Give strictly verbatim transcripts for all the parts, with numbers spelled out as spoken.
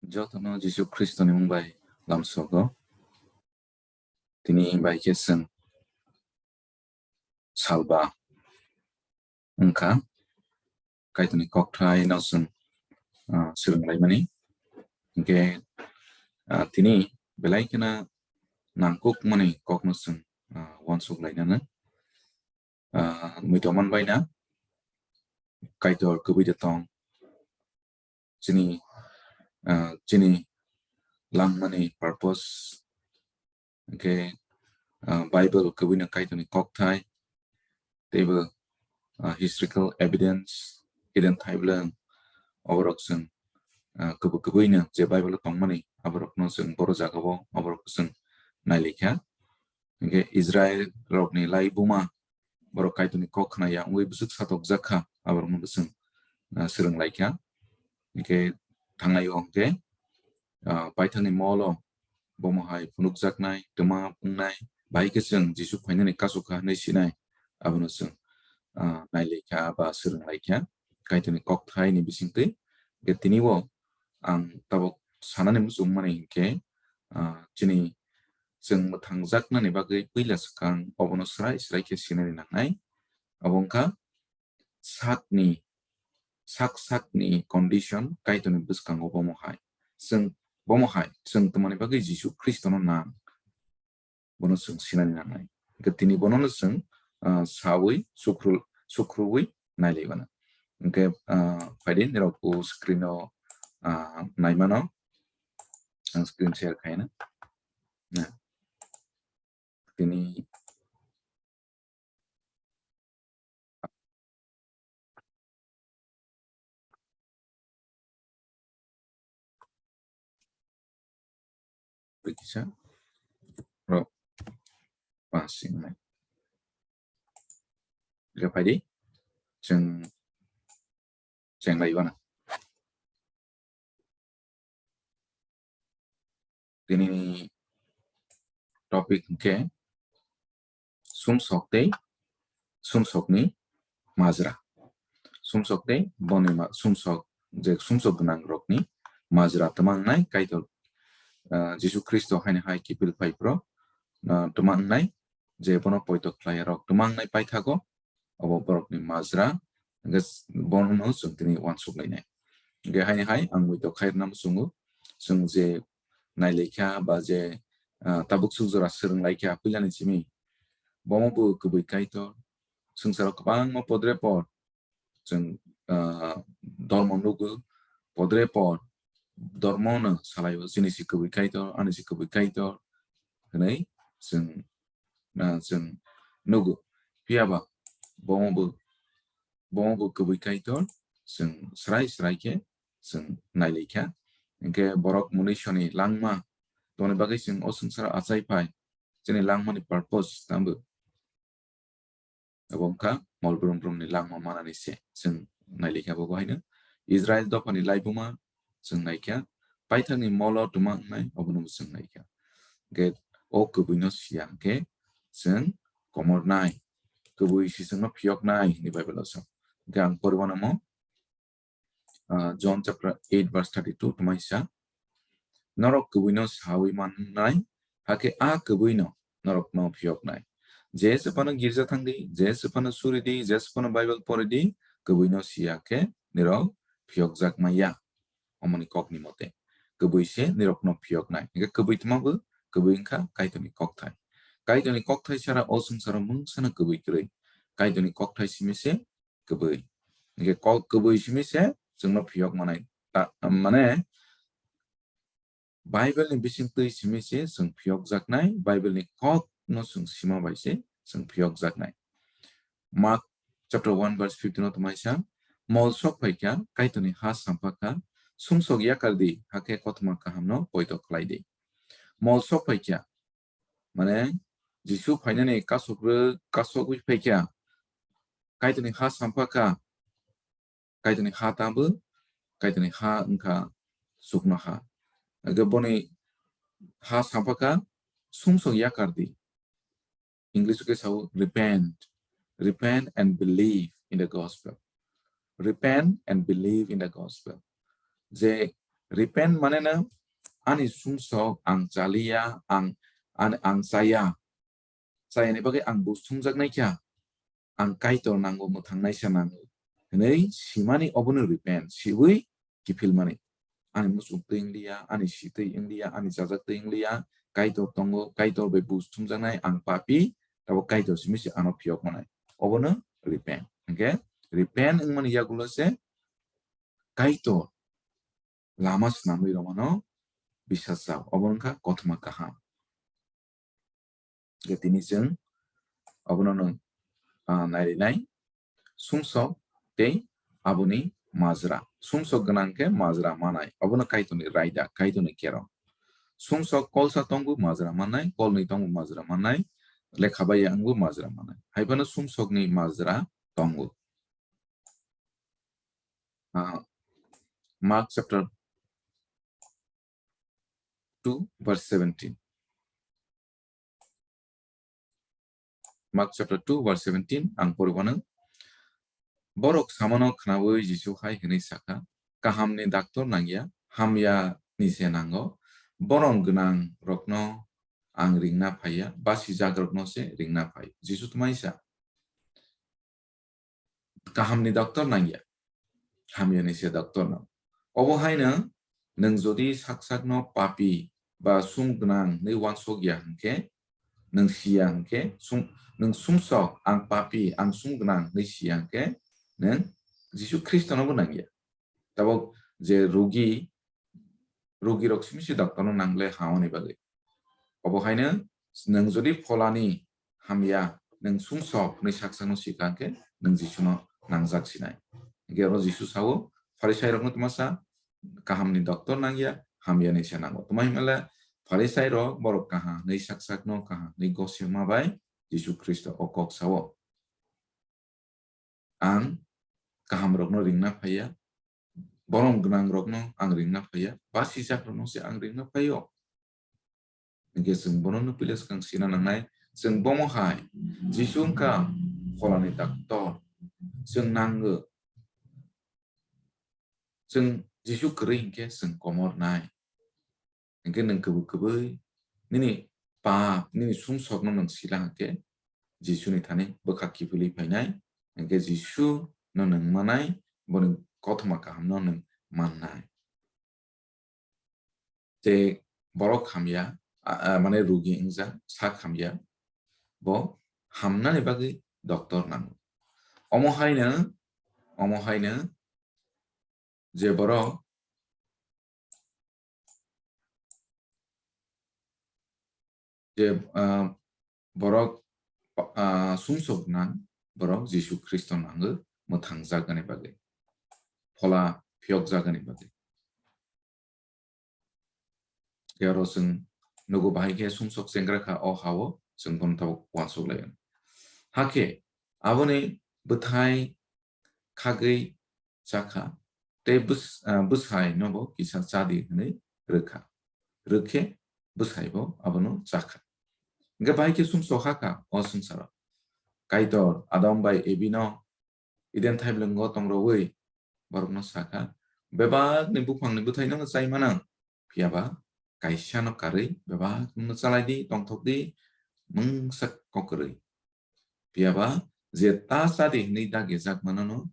Jotono Jisu Khristoni mung bai lamsogo. Tini bai khe chwng salba wngkha, Kaitorni kokthai no chwng, ah, swrwnglaimani. Hinkhe, ah, tini belai kheno nangkukmani kokno chwng, ah, uansuk lainani. Ah, muitu man baina Kaitor kubui de tong. Chini, ah, chini langmani purpose, hinkhe, ah, Bible kubuino Kaitorni kokthai, teibo, ah, historical evidence, hidden thaiblwng, oborok chwng, ah, kubu kubuino je Bible o tongmani, aborokno chwng boro jagao, oborok chwng nailikha. Hinkhe Israel rokni laibuma borok Kaitorni kok khna ya wngwi bwswk satokjak kha, aborokno bwswk, ah, swrwng lai kha. Hinkhe thanglai o hinkhe, ah, paithakni molo bomo hai phunukjaknai, twma wngnai, bahai khe chwng Jisu phainani kasu kha hwnwi sinai, abono chwng, ah, nai lai kha ba swrwng lai kha Kaitorni kokthaini bisingtwi. Hinkhe tini o ang tabuk sanani muchungmani hinkhe, ah, chini chwng mwthangjaknani bagwi puila swkang obono srai srai khe sinani nangnai. Obo wngkha sakni, sak sakni condition Kaitorni bwskango bomo hai. Chwng bomo hai, chwng twmani bagwi Jisu Khristono nang. Bono chwng sinani nangnai. Hinkhe tini bonono chwng, ah, saui, sukhru-, sukhruui nailaibana. Hinkhe, ah, phaidi nirok o screen o, ah, naimano. Ang screen share khaina. Na. Tini kisa ro passing nai. Ga phaidi chwng chenglai bana. Tini topic hinkhe sumsok tei sumsokni majra. Sumsok tei boni ma-, sumsok, je sumsok gwnang rokni majra twma wngnai Kaitor, ah, Jisu Khristo haino hai kiphil phai phro, ah, twma wngnai je bono poito khlai rok twma wngnai paithago, obo borokni majra, hinkhe bono chwng tini uansuk lainai. Hinkhe haini hai ang muitok khai rwna muchungo, chwng je nailaikha ba je, ah, tabuk suk jora swrwng laikha puilani simi, bomo bo kubui Kaitor, swngcharo kwbangma podrepot chwng, ah, dormo nugo, podrepot dormono salaio, chini si kubui Kaitor, ani si kubui Kaitor hwnwi chwng, ah, chwng nugo. Phiya ba bomo bo, bomo bo kubui Kaitor, chwng srai srai khe chwng nailaikha. Hinkhe borok munisoni langma tongni bagwi chwng o swngcharo achai phai, chini langmani purpose tambo. Abo wngkha mol brum brumni langma manani se. Chwng nailikha bo haino Israel dophani laibuma chwng naikha, paithakni molo twma wngnai, obono bo chwng naikha. Hinkhe o kubuino siya hinkhe chwng komornai, kubui si chwngno phiyoknai hinwi Bible o sa. Hinkhe ang poriwanamo, ah, John chapter eight verse thirty-two twmai sa, "Norok kubuino saui mannai, hakhe a kubuino norokno phiyoknai. Je se phano girja thangdi, je se phano suridi, je se phano Bible poridi, kubuino siya khe nirok phiyokjak maya." Omoni kokni mote, kubui se nirokno phiyoknai. Hinkhe kubui twma bo, kubui wngkha Kaitorni kokthai. Kaitorni kokthai sara o swngcharo mungsano kubui kwrwi. Kaitorni kokthai simi se kubui. Hinkhe kok kubui simi se chwngno phiyok manai. Ta-, mane, Bible ni bisingtwi simi se chwng phiyokjaknai, Bible ni kok no chwng sima bai se chwng phiyokjaknai. Mark chapter one verse fifteen o twmai sa, "Mol sok phai kha, Kaitorni ha sampha kha, sumsok yakar di, hakhe kothoma kaham no poito khlai di." Mol sok phai kha, mane, Jisu phainani kasok rw-, kasogwi phai kha, Kaitorni ha sampha kha, Kaitorni ha tamo, Kaitorni ha wngkha chuknoha. Hinkhe boni ha sampha kha, sumsok yakar di. English o khe sao, "Repent, repent and believe in the gospel." Repent and believe in the gospel. Je Repent mane no ani sumsok ang chaliya, ang, ang, ang chaya. Chayani bagwi ang buj thumjaknai kha. Ang Kaitor nango, mwthangnaisa nango. Hwnwi simani obono repent, siwi kiphilmani. Ani muchung twi wngliya, ani si twi wngliya, ani chajak twi wngliya, Kaitor tongo, Kaitor bai buj thumjaknai, ang papi, tabuk Kaitor simi se ano phiyok manai. Obono repent. Hwnkhe repent wngmani yagulo se Kaitor lama swnamwi romano bisas chao. Obo wngkha kothoma kaham. Hwnkhe tini chwng obono nwng, ah, nairinai sumsok tei aboni majra. Sumsok gwnang khe majra manai. Obono Kaitorni raida, Kaitorni kerong. Sumsok kolsa tongo majra mannai, kolnwi tongo majra mannai, lekha bai ya wngbo majra mannai. Haiphano sumsokni majra tongo. Ah, Mark chapter two verse seventeen. Mark chapter two verse seventeen ang pori mano. Borok samano khnaui Jisu hai hwnwi sakha, "Kahamni daktor nangya, hamya ni se nango. Borom gwnang rokno ang ringna phaiya, basijak rokno se ringna phai." Jisu tmaisa, kahamni doctor nangya, hamyani se doctor no. Obo haino nwng jodi sak sakno papi ba sum gwnang hwnwi uansok ya hwnkhe, nwng siya hwnkhe, sum, nwng sumsok ang papi, ang sum gwnang hwnwi siya hwnkhe, nwng Jisu Khristono bo nangya. Tabuk je rugi, rugi rok simi se doctor no nangle ha hwnwi bagwi. Obo haino nwng jodi pholani hamya, nwng sumsok hwnwi sak sakno sika hwnkhe nwng Jisuno nangjak sinai. Hwnkhe oro Jisu sao, Pharisai rokno tma sa, kahamni doctor nangya, hamyani se nango. Tma himle Pharisai rok borok kaha hwnwi sak sakno kaha hwnwi gosima bai Jisu Khristo o kok sao. Ang kaham rokno ringna phaiya, borom gwnang rokno ang ringna phaiya, basijak rokno se ang ringna phaio. Hwnkhe chwng bono nukpili swkang sina nangnai, chwng bomo hai, Jisu wngkha pholani doctor, chwng nango, chwng Jisu kwrwi hwnkhe chwng komor nai. Hwnkhe nwng kwbwi kwbwi nini pap, nini sumsokno nwng sila hwnkhe Jisuni thani bwkha kiphilwi phainai, hwnkhe Jisuno nwng manai, boni kothoma kahamno nwng mannai. Tei borok hamya, a, a, mane rugi wngjak, sak hamya, bo hamnani bagwi doctor nango. Omo haino, omo haino je borok, je, ah, borok, ah, sumsok nang, borok Jisu Khristo nango mwthangjakgani bagwi, phola phiyokjakgani bagwi. Tei oro chwng nugo bahai khe sumsok chengra kha o ha-o, chwng bono tabuk uansuk lai-o. Hakhe aboni bwthai khagwi chakha, tei bwsai no bo kisa chadi hwnwi rwkha. Rwkhe bwsai bo abono chakha. Hwnkhe bahai khe sumsok hakha o swngcharo. Kaitor Adam bai Evi no Eden thaiblwngo tongrogwi borokno sakha, "Bebakni buphangni bwthaino chai manang, phiyaba kaisano karwi bebakno chalaidi, tongthokdi, mungsa kokrwi. Phiyaba je ta chadi hwnwi dagijak manano,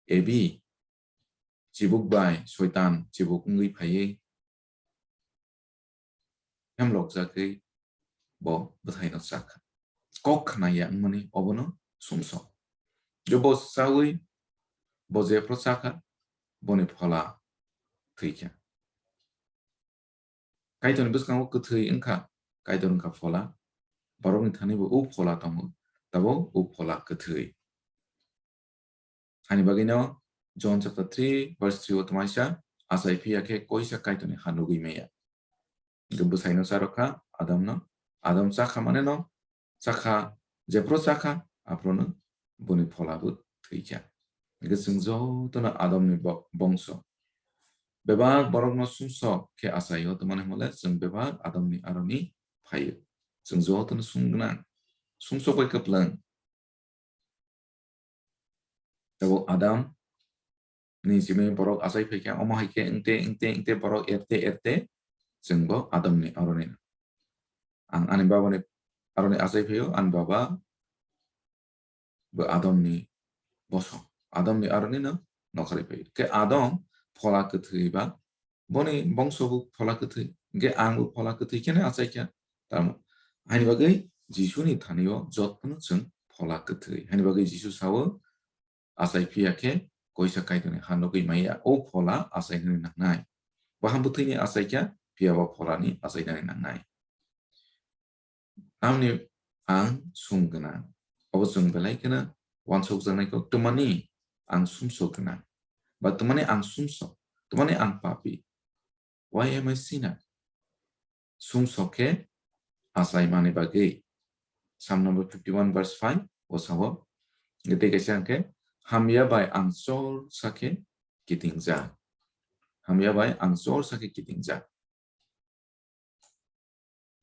Evi chibuk bai Soitan chibuk wngwi phaiwi hemlokjagwi bo bwthaino chakha." Kok khna ya wngmani obono sumsok. Je bo chawi, bo jephru chakha, boni phola thwikha. Kaitorni bwskango kwthwi wngkha, Kaitor wngkha phola. Borokni thani bo o phola tongo, tabuk o phola kwthwi. Ani bagwino John chapter three verse three o twmaisa, "Achai phiya khe koisa Kaitorni ha nugwi maya." Hwnkhe bwsaino charwkha Adamno, Adam chakha maneno, chakha, jephru chakha, aphruno boni pholabo thwikha. Hwnkhe chwng jotono Adamni bo-, bongso. Bebak borokno sumsok khe achaio, twmani hwnle chwng bebak Adamni aroni phaio. Chwng jotono sum gwnang, sumsok bai kwplwng. Tabuk Adam ni simi borok achai phaikha, omo hai khe wngte, wngte, wngte borok erte, erte chwngbo Adamni aroni. Ang ani babani aroni achai phaio, ani baba bo Adamni bosong. Adamni aronino nokharwi phaio. Khe Adam phola kwthwi ba boni bongso bo phola kwthwi. Hwnkhe ang bo phola kwthwi kheno achaikha. Tamo, haini bagwi Jisuni thani-o jotono chwng phola kwthwi. Haini bagwi Jisu sao, achai phiya khe koisa Kaitorni ha nugwi maya, o phola achainani nangnai. Bo ha bwthwini achaikha, phiya ba pholani achainani nangnai. Tamni ang sum gwnang. Obo chwng belai kheno uansukjaknai kok, twmani ang sumsok gwnang. Ba twmani ang sumsok, twmani ang papi. Why am I sinner? Sumsok khe achaimani bagwi. Psalm number fifty-one verse five o sao. Tei kaisa hwnkhe, hamya bai ang chol sakhe kitingjak. Hamya bai ang chol sakhe kitingjak.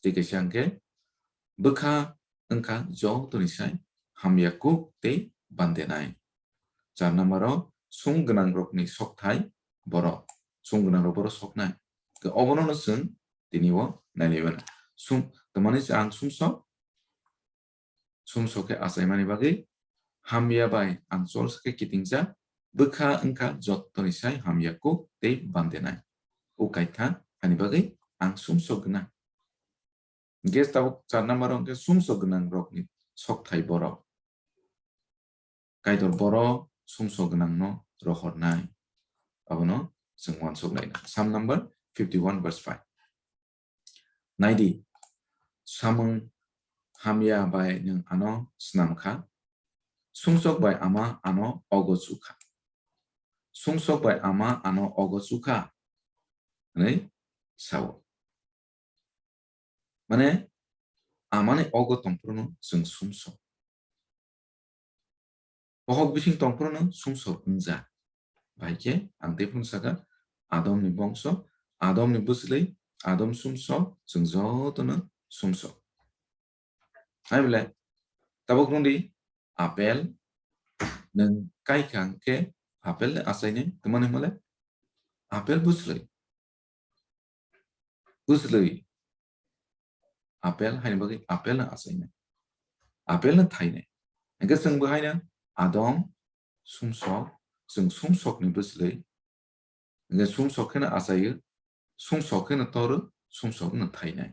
Tei kaisa hwnkhe, bwkha wngkha jotoni sai hamya kuk tei bandenai. Char number o sum gwnang rokni sokthai borok. Sum gwnang rok borok soknai. Khe obono no chwng tini o nailai mano. Sum, twmani se ang sumsok, sumsok khe achaimani bagwi, hamya bai ang chol sakhe kitingjak, bwkha wngkha jotoni sai hamya kuk tei bandenai. O kaitha hani bagwi ang sumsok gwnang. Hwnkhe tabuk char number o hwnkhe sumsok gwnang rokni sokthai borok. Kaitor borok sumsok gwnangno rohornai. Abono chwng uansuk laina. Psalm number fifty-one verse five. Naidi, samung hamya bai nwng ano snam kha, sumsok bai ama ano ogo chu kha. Sumsok bai ama ano ogo chu kha, hwnwi sao. Mane, amani ogo tongphuru no chwng sumsok. Bohok bising tongphuru no sumsok wngjak. Bahai khe ang tei phunu saka, Adamni bongso, Adamni bwswlwi, Adam sumsok, chwng jotono sumsok. Hai bole, tabuk rwngdi, apple, nwng kai kha hwnkhe apple le achainai, twmani hwnle apple bwswlwi. Bwswlwi. Apple haini bagwi apple no achainai. Apple no thainai. Hwnkhe chwng bo haino Adam sumsok, chwng sumsokni bwswlwi. Hwnkhe sumsok kheno achaio, sumsok kheno toro, sumsok no thainai.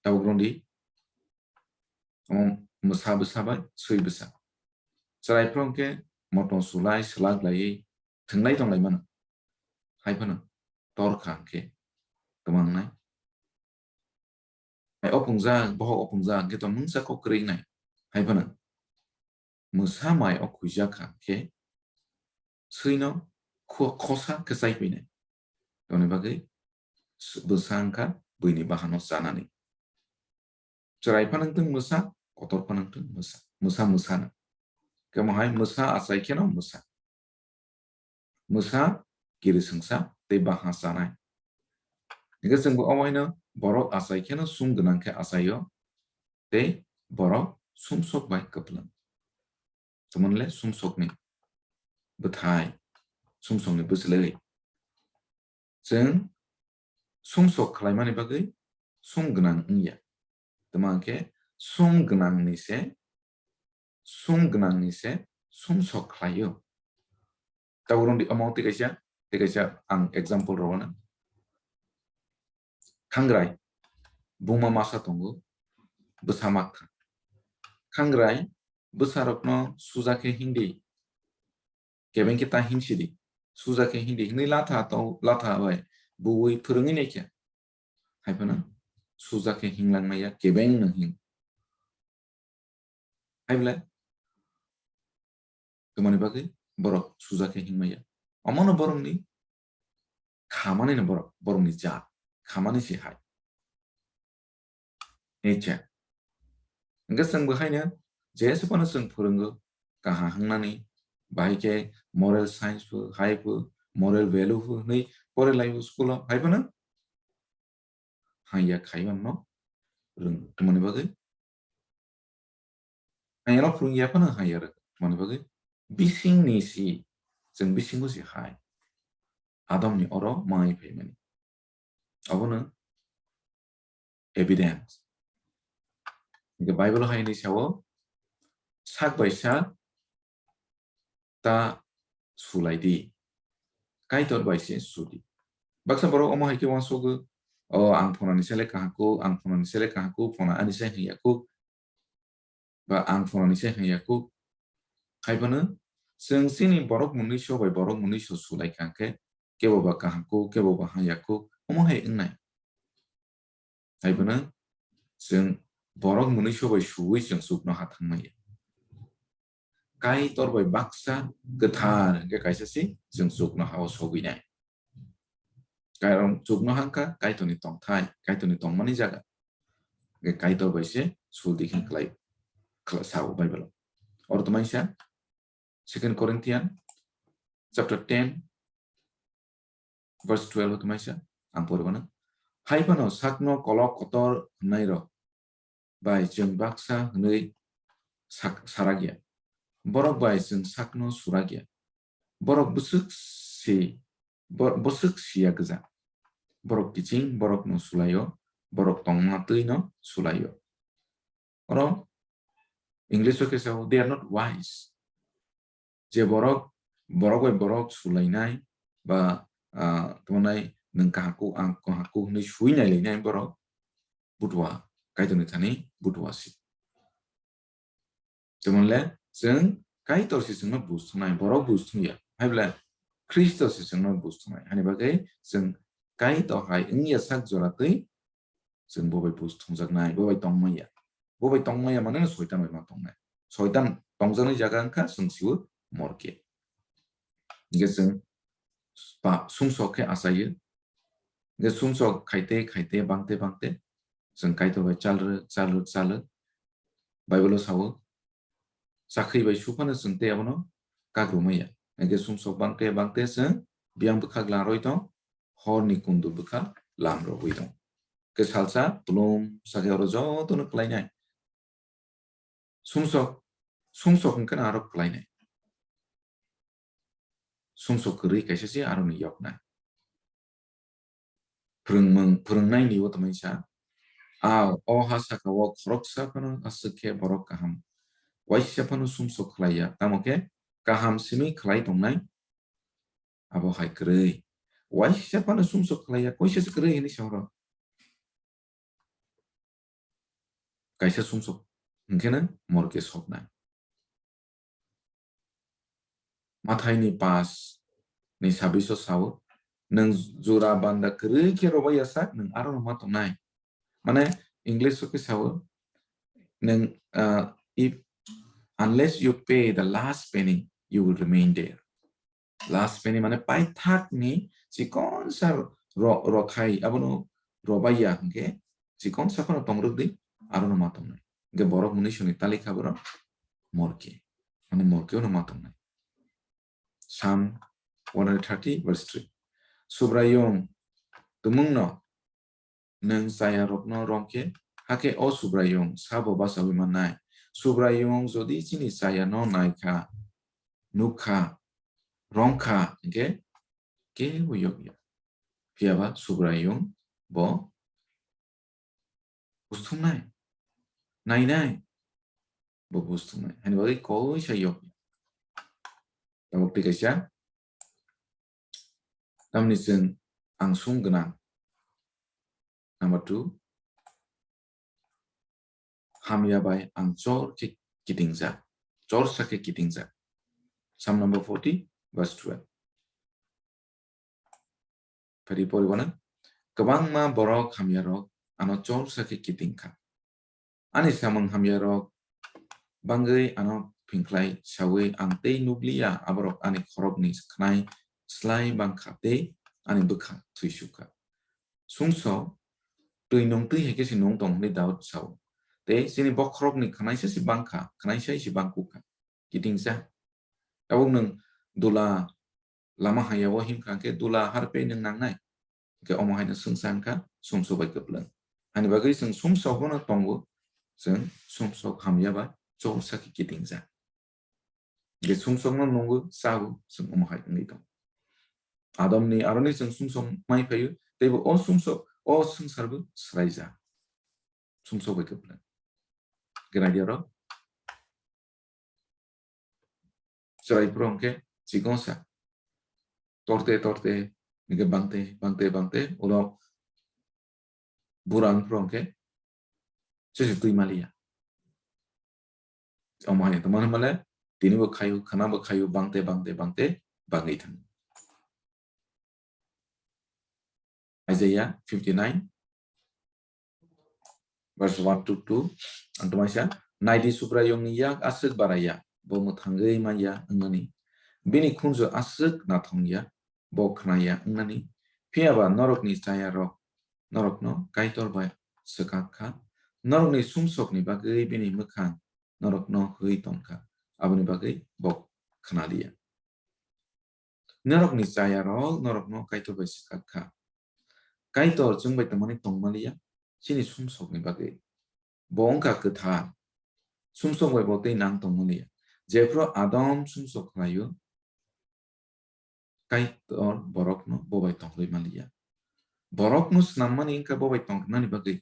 Tabuk rwngdi, omo mwsa bwsa bai swi bwsa. Chwrai phano khe motom sulai, swlak laiwi thwnglai tonglaimano. Hai phano tor kha hwnkhe kwmangnai. Mai opungjak, bohok opungjak hwnkhe to mungsa kok kwrwi wngnai. Hai phano mwsa mai o khuijak kha hwnkhe swino kho-, khosa khe chai phinai. Toni bagwi s-, bwsa wngkha buini bahano chanani. Chwrai phano wngthung mwsa, kotor phano wngthung mwsa. Mwsa mwsano. Kemo hai mwsa achai kheno mwsa. Mwsa kirisingsa tei baha chanai. Hingke chwngbo omoino borok achai kheno sum gwnang khe achaio, tei borok sumsok bai kwplwng. Tamo le sumsokni bwthai, sumsokni bwchwlwi. Chwng sumsok khlaimani bagwi sum gwnang wngya. Tamo hwnkhe sum gwnangni se, sum gwnangni se sumsok khlaio. Tabuk rwngdi omo tei kaisa, tei kaisa ang example rwna. Khangrai, buma masa tongo, bwsa makha. Khangrai, bwsarokno suja khe hingdi, kebeng khe ta hingsidi, suja khe hingdi, hinwi latha to, latha bai, buwi phwrwngwi naikha. Hai phano suja khe hinglang maya, kebeng no hing. Hai belai twmani bagwi borok suja khe hing maya. Omono borokni khamani no borok, borokni jat khamani se hai. Nature. Hingke chwng bo haino jesa phano chwng phwrwngo, kaha hangnani, bahai khe moral science pho, hai pho, moral value pho hinwi porelai o school o, hai phano hangya khaimanno rwng, tongmani bagwi. Hangya no phwrwngya phano hangya rwng, tongmani bagwi bisingni si, chwng bisingo si hai. Adamni oro mangai phaimani. Abono evidence. Hingke Bible hai hinwi sao, sak bai sak ta sulai di, Kaitor bai se sudi. Baksa borok omo hai khe uansukgo, "O, ang phonani sele kaham kuk, ang phonani sele kaham kuk, phona ani se hingya kuk, ba ang phonani se hingya kuk." Hai phano chwng chini borok mwnwi so bai borok mwnwi so sulai kha khe, kebo ba kaham kuk, kebo ba hangya kuk, omo hai wngnai. Hai phano chwng borok mwnwi so bai suwi chwng chuknoha thangmaya. Kaitor bai baksa kwthar hwnkhe kaisa se chwng chuknoha o sogwi nai. Karon chuknoha wngkha Kaitorni tongthai, Kaitorni tongmani jaga. Hwnkhe Kaitor bai se suldi khe khlai, khla-, sao Bible o. Oro tongmani sa, Second Corinthian chapter ten, verse twelve o tongmani sa, ang pori mano. Hai phano sakno kolok kotor hwnnairok bai chwng baksa hwnwi sak-, sarakya. Borok bai chwng sakno surakya. Borok bwswk si, bo-, bwswk siya gwja. Borok kiching borokno sulaio, borok tongma twino sulaio. Oro English o khe sao, "They are not wise." Je borok, borok bai borok sulainai ba, ah, tongmani nwng kaham kuk, ang kaham kuk hwnwi sui nailainai borok, butua, Kaitorni thani butua si. Temonle chwng Kaitor se chwngno bus thungnai, borok bus thungya. Hai bole Khristo se chwngno bus thungnai. Hani bagwi chwng Kaitor hai wngya sak jora twi chwng bo bai bus thungjaknai, bo bai tongmaya. Bo bai tongmaya mane no Soitan bai ma tongnai. Soitan tongjaknai jaga wngkha chwng siwo morke. Hingke chwng pa-, sumsok khe achaio. Hingke sumsok khaite, khaite, bangte, bangte, chwng Kaitor bai chalrwk, chalrwk, chalrwk. Bible o sao, "Chakri bai suphano chwng tei abono kakrumaya." Hingke sumsok bangte, bangte chwng biyang bwkhak laroi tong, horni kundu bwkha lam rogwi tong. Khe salsa tulum sakhe oro jotono klainai. Sumsok, sumsok hwnkhe no aro klainai. Sumsok kwrwi kaisa se aroni yoknai. Phwrwngmung, phwrwngnaini o tongmani sa, a, o ha saka o khoroksa phano aswk khe borok kaham. Waisa phano sumsok khlaiya, tamo khe kaham simi khlai tongnai. Abo hai kwrwi. Waisa phano sumsok khlaiya, koisa se kwrwi hinwi sa oro. Kaisa sumsok hwnkhe no morke soknai. Mathaini pas ni sabbish o sao, "Nwng jura banda kwrwi khe robaiya sak, nwng aro no ma tongnai." Mane, English o khe sao, nwng, ah, if, "Unless you pay the last penny, you will remain there." Last penny mane paithakni chikonsa ro-, rothai abono robaiya hwnkhe chikonsa phano tongrwk di, aro no ma tongnai. Hwnkhe borok mwnwi soni talikha borok morke. Mane morke no ma tongnai. Psalm one hundred thirty verse three. Subraiyung tumungno nwng chayarokno romkhe, hakhe o Subraiyung sabo bachaui mannai. Subraiyung jodi chini chayano naikha, nukha, romkha, hwnkhe kebo yokya. Phiyaba Subraiyung bo bus thumnai, nainai, bo bus thumnai. Hani bagwi koisa yokya. Tabuk twi kaisa. Tamni chwng ang sung gwnang. Number two, hamya bai ang chor khe kitingjak. Chorsa khe kitingjak. Psalm number forty, verse twelve. Phari poribo na, kwbangma borok hamyarok ano chorsa khe kitingkha. Ani samung hamyarok bangwi ano phingkhlai saui ang tei nukliya, aborok ani khorokni khwnai slai bangkha tei ani bwkha thwisukha. Sumsok twi nung twi hai khe se nung tong hwnwi Daud sao. Tei chini bokhorokni khwnaisa se bangkha, khwnaisa se bangkukha. Kitingsa. Tabuk nwng dula lama haya o himkha khe dula harpe nwng nangnai. Hwnkhe omo haino swngsa wngkha sumsok bai kwplwng. Ani bagwi chwng sumsok bono tongo, chwng sumsok hamya ba chorsa khe kitingsa. Je sumsokno nungo, chao, chwng omo hai wngwi tong. Adomni aroni chwng sumsok mai phaio, teibo o sumsok, o swngcharbo swraijak. Sumsok bai kwpleng. Gwnagwi oro chwrai phuru hwnkhe chikon sa. Torte, torte, hwnkhe bangte, bangte, bangte, ulo bura wng phuru hwnkhe se se twi maliya. Omo hai tongmani hwnmale, tini bo khaio, khana bo khaio, bangte, bangte, bangte, bangwi thango. Isaiah fifty-nine, verse one to two, ang tongmani sa, "Naidi Subraiyungni yak aswk baraya, bo mwthangwi manya wngnani, bini khunju aswk nathongya, bo khnaya wngnani, phiyaba norokni chayarok norokno Kaitor bai swkak kha, norokni sumsokni bagwi bini mwkhang norokno hwi tong kha, aboni bagwi bo khnaliya." Norokni chayarok norokno Kaitor bai swkak kha. Kaitor chwng bai tongmani tongmaliya, chini sumsokni bagwi. Bo wngkha kwthar. Sumsok bai bo tei nang tongmaliya. Jephru Adam sumsok khlaio, Kaitor borokno bo bai tongwi maliya. Borokno snammani wngkha bo bai tongnani bagwi.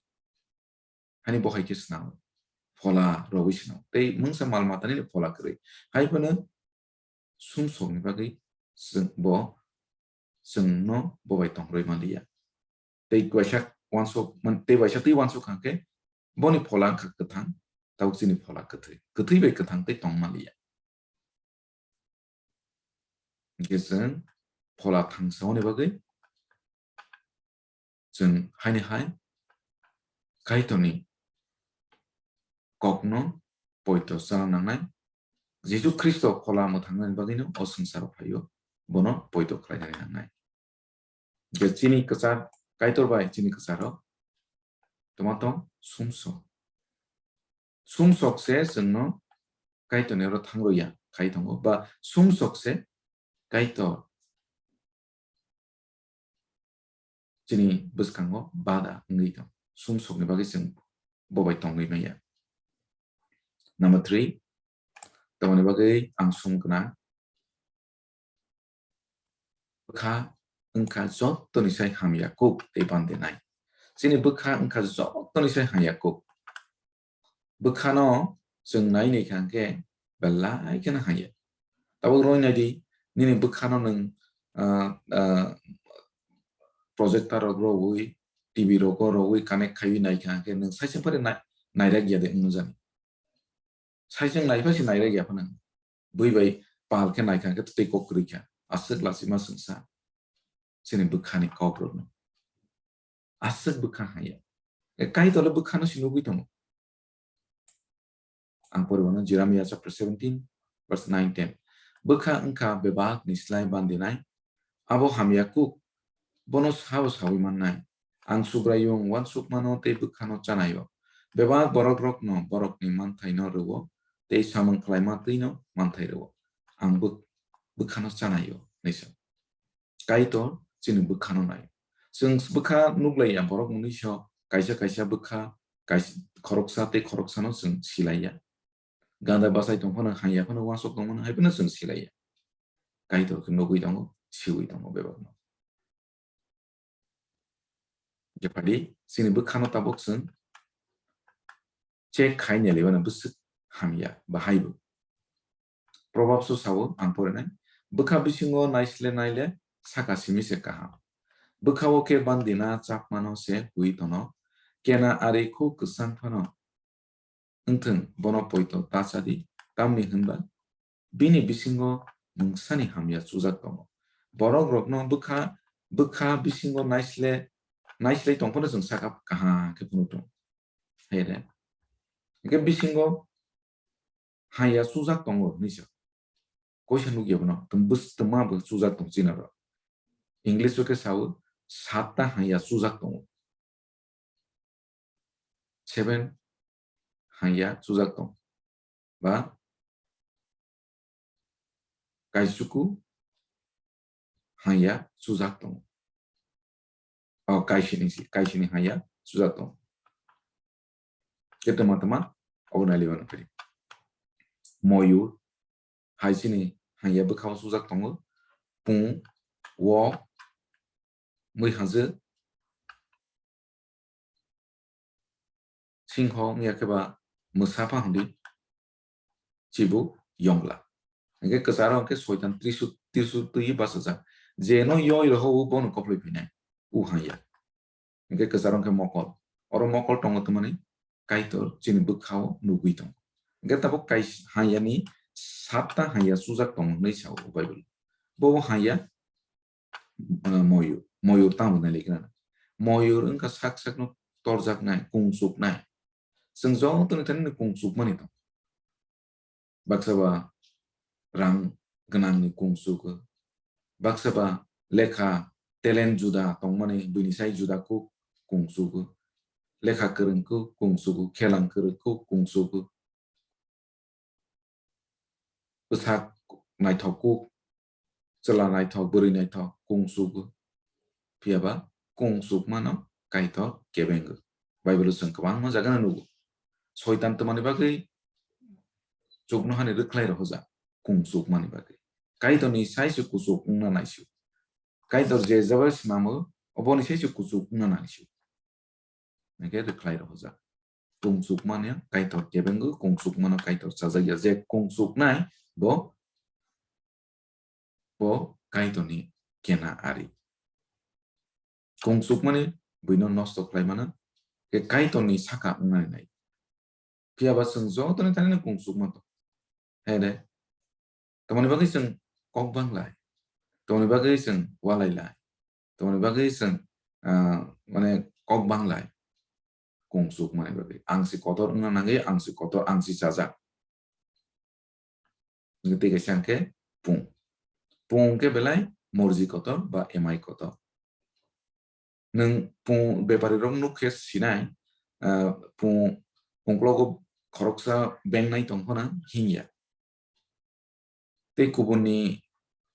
Hani bo hai khe snamo. Phola rogwi snamo. Tei mungsa mal matani phola kwrwi. Hai phano sumsokni bagwi chwng bo, chwngno bo bai tongrwi manliya. Tei waisa wansok man-, tei waisa twi wansok kha khe boni phola wngkha kwthang, tabuk chini phola kwthwi. Kwthwi bai kwthang tei tong manliya. Hwnkhe chwng phola thangsaoni bagwi chwng haini hai Kaitorni kokno poito chana nangnai. Jisu Khristo phola mwthangnani bagwino o swngcharo phaio, bono poito khlainani nangnai. Je chini kwchar, Kaitor bai chini kwcharo tongma tong sumsok. Sumsok se chwngno Kaitorni oro thangroya khai tongo, ba sumsok se Kaitor chini bwskango bada wngwi tong. Sumsokni bagwi chwng bo bai tongwi manya. Number three, tamoni bagwi ang sum gwnang. Bwkha wngkha jottoni sai hamya kuk tei bandinai. Chini bwkha wngkha jottoni sai hamya kuk. Bwkhano chwng nai nai kha hwnkhe belai kheno hamya. Tabuk roi nai di, nini bwkhano nwng, ah, ah, projector rok rogwi, T V rogo rogwi connect khaiwi nai kha hwnkhe nwng saichung phari nai-, nairak ya de wngno jani. Saichung naiphasi nairak ya phano bui bai pal khe nai kha hwnkhe tei kok kwrwi kha. Aswk lachima chwngsa chini bwkhani kok rokno. Aswk bwkha hamya. E, Kaitorle bwkhano se nugwi tongo. Ang poribo no Jeremiah chapter seventeen, verse nine, ten. Bwkha wngkha bebak ni slai bandinai. Abo hamya kuk, bono sao sawi mannai. Ang Subraiyung wansukmano tei bwkhano chanaio. Bebak borok rokno borokni manthaino rwo, tei samung khlaima twino manthai rwo. Ang bwk-, bwkhano chanaio, hinwi sa. Kaitor chini bwkhano nai. Chwng bwkha nuklaiya borok mwnwi so kaisa kaisa bwkha kaisa khoroksa tei khoroksano chwng silaiya. Ganda bachai tong phano hamya phano wansok tong mano hai phano chwng silaiya. Kaitor khe nugwi tongo, siwi tongo bebakno. Jephadi chini bwkhano tabuk chwng check khai nailaiwano bwswk hamya bahai bo. Proverbs o sao ang porinai, bwkha bisingo naisle naile saka simi se kaham. Bwkhao khe bandina chapmano se hui tono, kena ari khu kwchang phano wngthwng bono poito ta chadi, tamni hwnba bini bisingo mungsani hamya chujak tongo. Borok rokno bwkha, bwkha bisingo naisle, naisle tong phano chwng saka kaham khe phunuk tongo. Hai re. Hwnkhe bisingo hamya chujak tongo hinwi sa. Koisa nukya bono, tong bwswtwma bo chujak tong china rok. English o khe sao, satta hamya chujak tongo. Seven hamya chujak tong. Ba kaisuku hamya chujak tongo. O kaisini si, kaisini hamya chujak tongo. Khe tama tama obo nailaiwano phiri. Moyur, Hai chini hanya bwkhao sujak tongo. Pung, wok, mui hajwk, singho wngya khe ba mwsa pha hwndi chibuk yongla. Hwnkhe kwcharo hwnkhe soitan trisu, trisu twi bachajak. Je no yoi roho bono koploi phinai. U hanya. Hwnkhe kwcharo hwnkhe mokol. Oro mokol tongo twmani Kaitor chini bwkhao nugwi tongo. Hwnkhe tabuk kais-, hayani satta haya sujak tongo hwnwi sao o Bible. Bo haya, ah, moyur. Moyur tamo nai lekha na. Moyur wngkha sak sakno torjaknai, kungsuknai. Chwng jotoni thani kungsukmani tongo. Baksa ba rang gwnangni kungsugo, baksa ba lekha talent juda tongmani buini sai juda kuk kungsugo, lekha kwrwng kuk kungsugo, khelang kwrwng kuk kungsugo, bwsak naithok kuk, chwla naithok, bwrwi naithok kungsugo. Phiya ba kungsukmano Kaitor kebengo. Bible-o chwng kwbangma jagano nugo. Soitan twmani bagwi chuknohani rwkhlai rohorjak, kungsukmani bagwi. Kaitorni sai se kuchuk wngna naisio. Kaitor je jeba snamo, oboni sai se kuchuk wngna naisio. Hwnkhe rwkhlai rohorjak. Kungsukmani Kaitor kebengo, kungsukmano Kaitor chajakya. Je kungsuknai bo, bo Kaitorni kena ari. Kungsukmani buino nosto khlai mano, khe Kaitorni saka wngnai nai. Phiya ba chwng jotoni thani no kungsukma tong. Hai de. Tamoni bagwi chwng kok banglai. Tamoni bagwi chwng walailai. Tamoni bagwi chwng, ah, mane kok banglai. Kungsukmani bagwi. Ang si kotor wngna nangwi, ang si kotor, ang si chajak. Tei kaisa hwnkhe pung. Pung hwnkhe belai morji kotor ba emai kotor. Nwng pung bepari rok nuk khe sinai, ah, pung, pung uklogo khoroksa bengnai tong phano hinya. Tei kubunni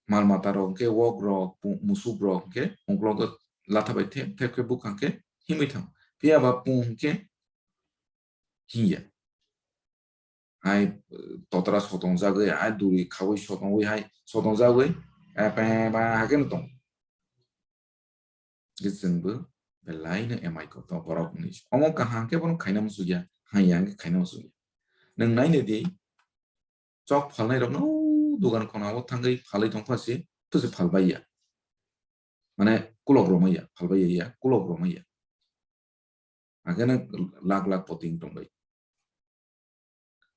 mal mata rok hwnkhe wok rok, pung, musuk rok hwnkhe uklogo latha bai thep thep khe bwkha khe himwi thango. Phiya ba pung hwnkhe hinya. Hai, totra sotong jagwi, hai duri khawi sotongwi, hai sotong jagwi, eh, pe, ba, hakhe no tong. Hwnkhe chwngbo belai no emai kotor borok wngwi. Omo kaham khe bono khaina muchukya, hai yang khe khaina muchukya. Nwng naina di, chok phalnai rokno, o, dogan khona o thangwi phalwi tongkha se, to se phalbaiya. Mane, kulok romaiya, phalbaiya, kulok romaiya. Hakhe no lak lak poting tongbai.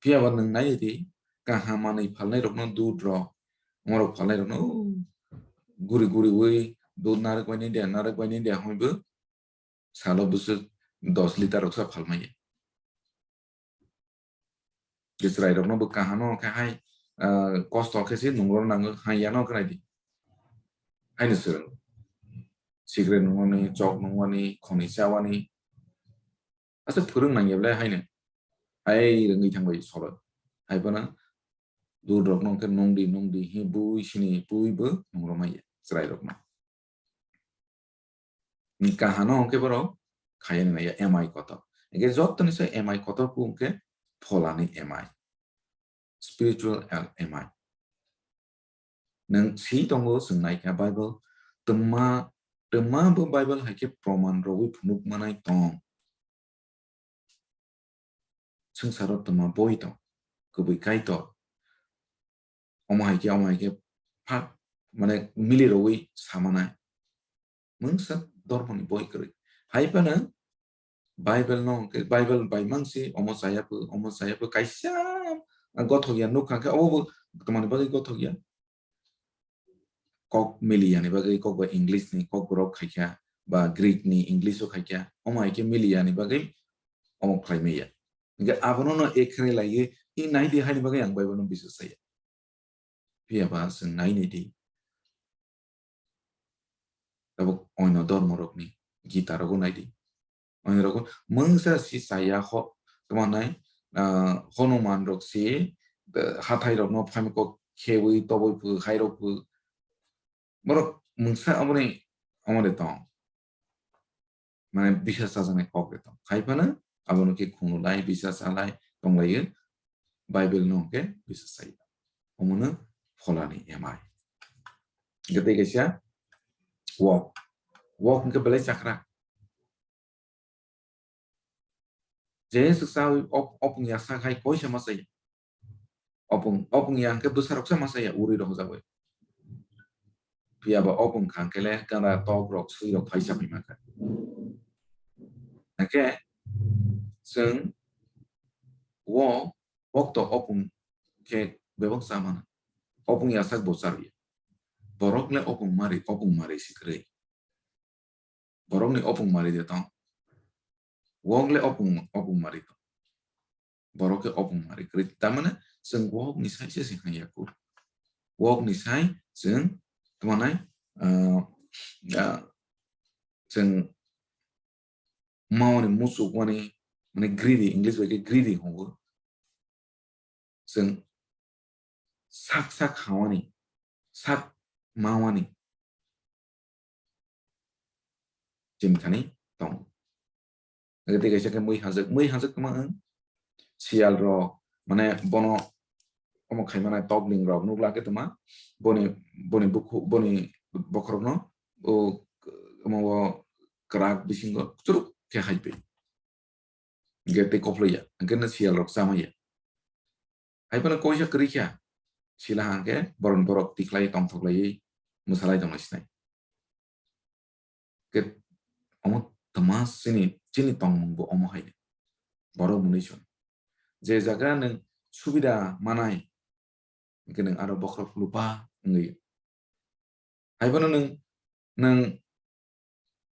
Phiya ba nwng nai di, kaham manwi phalnai rokno dud rok, omorok phalnai rokno guri guri ui dud narwk bai nai de, narwk bai nai de hwnwi bo salo bwswk dos litar rok sa phalmaya. Chwrai rokno bo kaham no khe hai, ah, kosto khe se nungro nango, hai yano khe nai di. Haino swrwngo. Cigarette nungmani, chok nungmani, khoni chawani. Asa phwrwng nangya belai haino. Hai rwngwi thangbai solo. Hai phano dud rokno khe nungdi, nungdi, hi bui sini, bui bo nungromaya chwrai rokno. Ni kahano hwnkhe borok khayani naiya emai kotor. Hwnkhe jotoni se emai kotor ku hwnkhe pholani emai. Spiritual el-, emai. Nwng si tongo, chwng naikha Bible, twma, twma bo Bible hai khe proman rwui phunuk manai tong. Swngcharo twma boi tong, kwbui Kaitor. Omo hai khe, omo hai khe, phak, mane, mili rwui samanai. Mungsa dormoni boi kwrwi. Hai phano Bible no hwnkhe, Bible bai mang si, omo chaya pho, omo chaya pho, kaisa gothok ya nuk kha khe, obo bo twmani bagwi gothok ya. Kok mili yani bagwi, kok ba English ni kok borok khai kha, ba Greek ni English o khai kha, omo hai khe mili yani bagwi omo khlai maya. Hwnkhe abono no ekhere laiwi, i nai di haini bagwi ang Bible no biswas saya. Phiya ba chwng nai nai di. Tabuk oino dormo rokni Gita rogo nai di. Oino rogo mungsa si chaya ho, tamo nai, ah, Hanuman rok si, eh, hathai rokno phamiko khewi toboi phu, hai rok phu. Borok mungsa aboni, amore tong. Mane bisa chajaknai kok de tong. Hai phano abono khe khunulai, bisa chalai tonglaio, Bible no hwnkhe bisa chaio. Omono pholani emai. Hwnkhe tei kaisa wok. Wok hwnkhe belai chakra. Je swksa op-, opung ya sak hai koisa ma chaya. Opung, opung ya hwnkhe bwsaroksa ma chaya, uri rok hojagwi. Phiya ba opung kha hwnkhe le gana tok rok, sui rok phaisa phai mankha. Hwnkhe chwng o Bokto opung khe bebak cha mano. Opung yasak bo cha rwya. Borok le opung mari, opung mari si kwrwi. Borokni opung mari de tong. Wok le opung, opung mari tong. Borok khe opung mari kwrwi. Tamane chwng wokni sai se se hanya kuk. Wokni sai chwng tmanai, ah, ah, chwng mawani muchuk wani, mane greedy, English bai khe greedy hwngo. Chwng sak sak hawani, sak mawani chini thani tongo. Age tei kaisa khe mui hajak, mui hajak tongma wng. Siyal rok, mane bono omo khaimana tokling rok nukla khe tongma. Boni, boni bukhu, boni bokhorokno o, omo o kwrak bisingo churuk khe haipi. Hingke tei koploi ya, hingke no siyal rok chama ya. Hai phano koisa kwrwi kha, sila hangke boron borok tikhlai tongthoklaiwi mwsalai tonglai sinai. Ke omo tma chini, chini tongmung bo omo hai. Borok mwnwi chwng. Je jaga nwng subida manai, hingke nwng aro bokhorok lupa wngwi. Hai phano nwng, nwng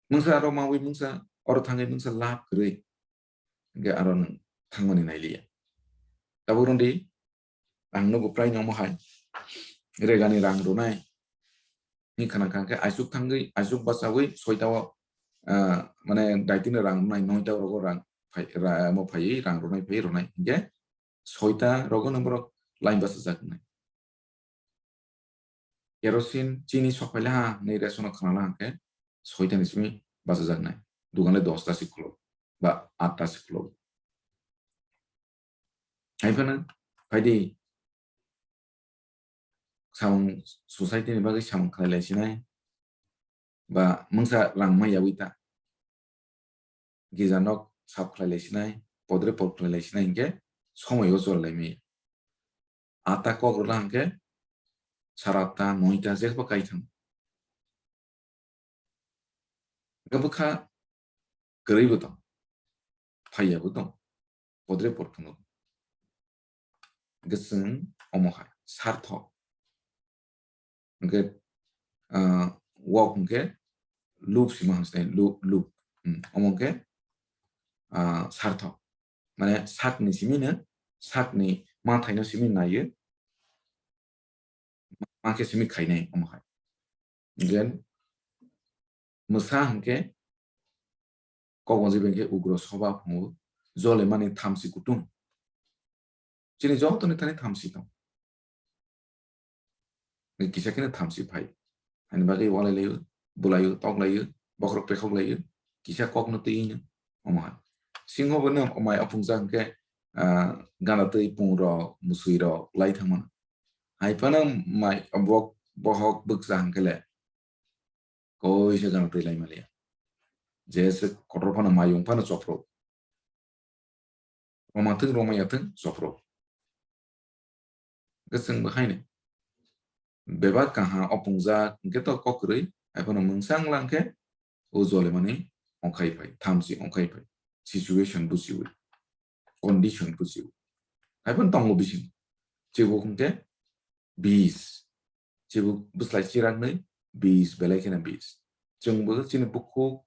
mungsa aro mawi mungsa, oro thangwi mungsa lab kwrwi. Hingke aro nwng thangmani nailiya. Tabuk rwndi, ang nugo prai nangmo hai. Regani rang rwnai. Ni khana kha khe aisuk thangwi, aisuk bachawi soita o, ah, mane daitino rang rwnai, noita o rogo rang phai, ra-, mo phaiwi rang rwnai phai rwnai. Hingke soita rogo nang borok line bachajak wngnai. Kerosene, chini sok phaila ha, hinwi ration o khna la hwnkhe, soita ni simi bachajaknai. Dugan le dosta se khulok, ba atta se khulok. Hai phano, phaidi, samung society ni bagwi samung khlai lai sinai, ba mungsa rang ma yawi ta. Gija nok sap khlai lai sinai, podre por khlai lai sinai hingke somoi o chor lai mi. Atta kok rwla hingke sara atta, noita jekbo kai thang. Hingke bwkha kwrwi bo tong, phaiya bo tong, podre por thungo. Hingke chwng omo hai sarthok. Hingke, ah, wok hingke lub sima hwnsinai, lub, lub. Hmm, omo hingke, ah, sarthok. Mane sakni simi no, sakni manthaino simi naio, ma khe simi khainai omo hai. Then mwsa hingke kok gonji bai khe ugro soba phungo, jole mani thamsi kutung. Chini joto ni thani thamsi tong. Kisa khe no thamsi phai. Ani bagwi walai laio, bwlaio, tok laio, bokhorok pekhok laio, kisa kok no twi no, omo hai. Singho bo no mai aphung jang khe, ah, gana twi pung rok, musui rok lai thang mano. Hai phano mai bok-, bohok bwkcha hwnkhe le koi se gana twi lai maliya. Je se kotor phano mayung phano chopro. Roma thung, roma ya thung, chopro. Hwnkhe chwng bo haino. Bebak kaha opungjak hwnkhe to kok kwrwi, hai phano mungsang lang khe o jole mani ongkhai phai, thamchi ongkhai phai. Situation buchiwi, condition buchiwi. Hai phano tongo bising. Chibuk hwnkhe bis. Chibuk bwslai chiraknwi bis, belai kheno bis. Chwngbo chini bukhuk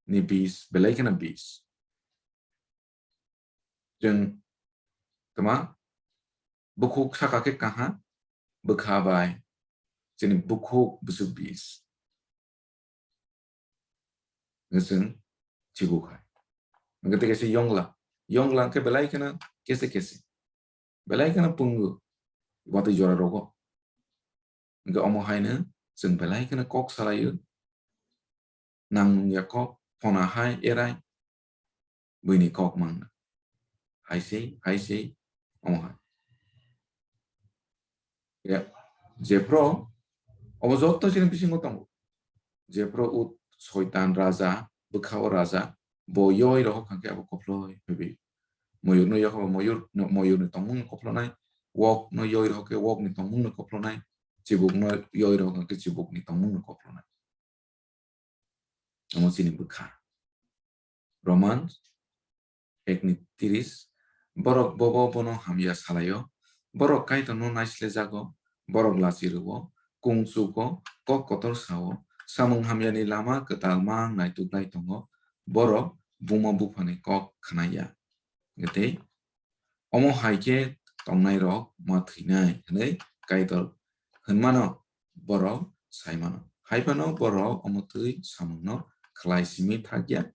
ni bis, belai kheno bis. Chwng tma bukhuk saka khe kaha, bwkha bai chini bukhuk bwswk bis. Hwnkhe chwng chibuk hai. Hwnkhe tei kaisa yongla. Yongla hwnkhe belai kheno kese kese. Belai kheno pungo watwi jora rogo. Hwnkhe omo haino chwng belai kheno kok salaio. Nang nung ya kok, phona hai erai. Buini kok mangna. Hai sei, hai sei, omo hai. Ya, jephru obo joto chini bisingo tongo. Jephru ut soitan raja, bwkha o raja, bo yoi rohok hwnkhe abo koploi phaibi. Moyur no yokha moyur, moyur ni tongmung no koplonai, wok no yoi rohok khe wok ni tongmung no koplonai, chibuk no yoi rohok hwnkhe chibuk ni tongmung no koplonai. Omo chini bwkha. Roman ek ni tiris, borok bobo bono hamya salaio, borok Kaitorno naislejago, borok lachi rwo, kung chugo, kok kotor sao, samung hamyani lama kwtal mang naituknai tongo, borok buma buphani kok khnaya. Tei omo hai khe tongnairok ma thwinai hwnwi Kaitor hwnmano borok sai mano. Hai phano borok omo twi samungno khlai simi thakya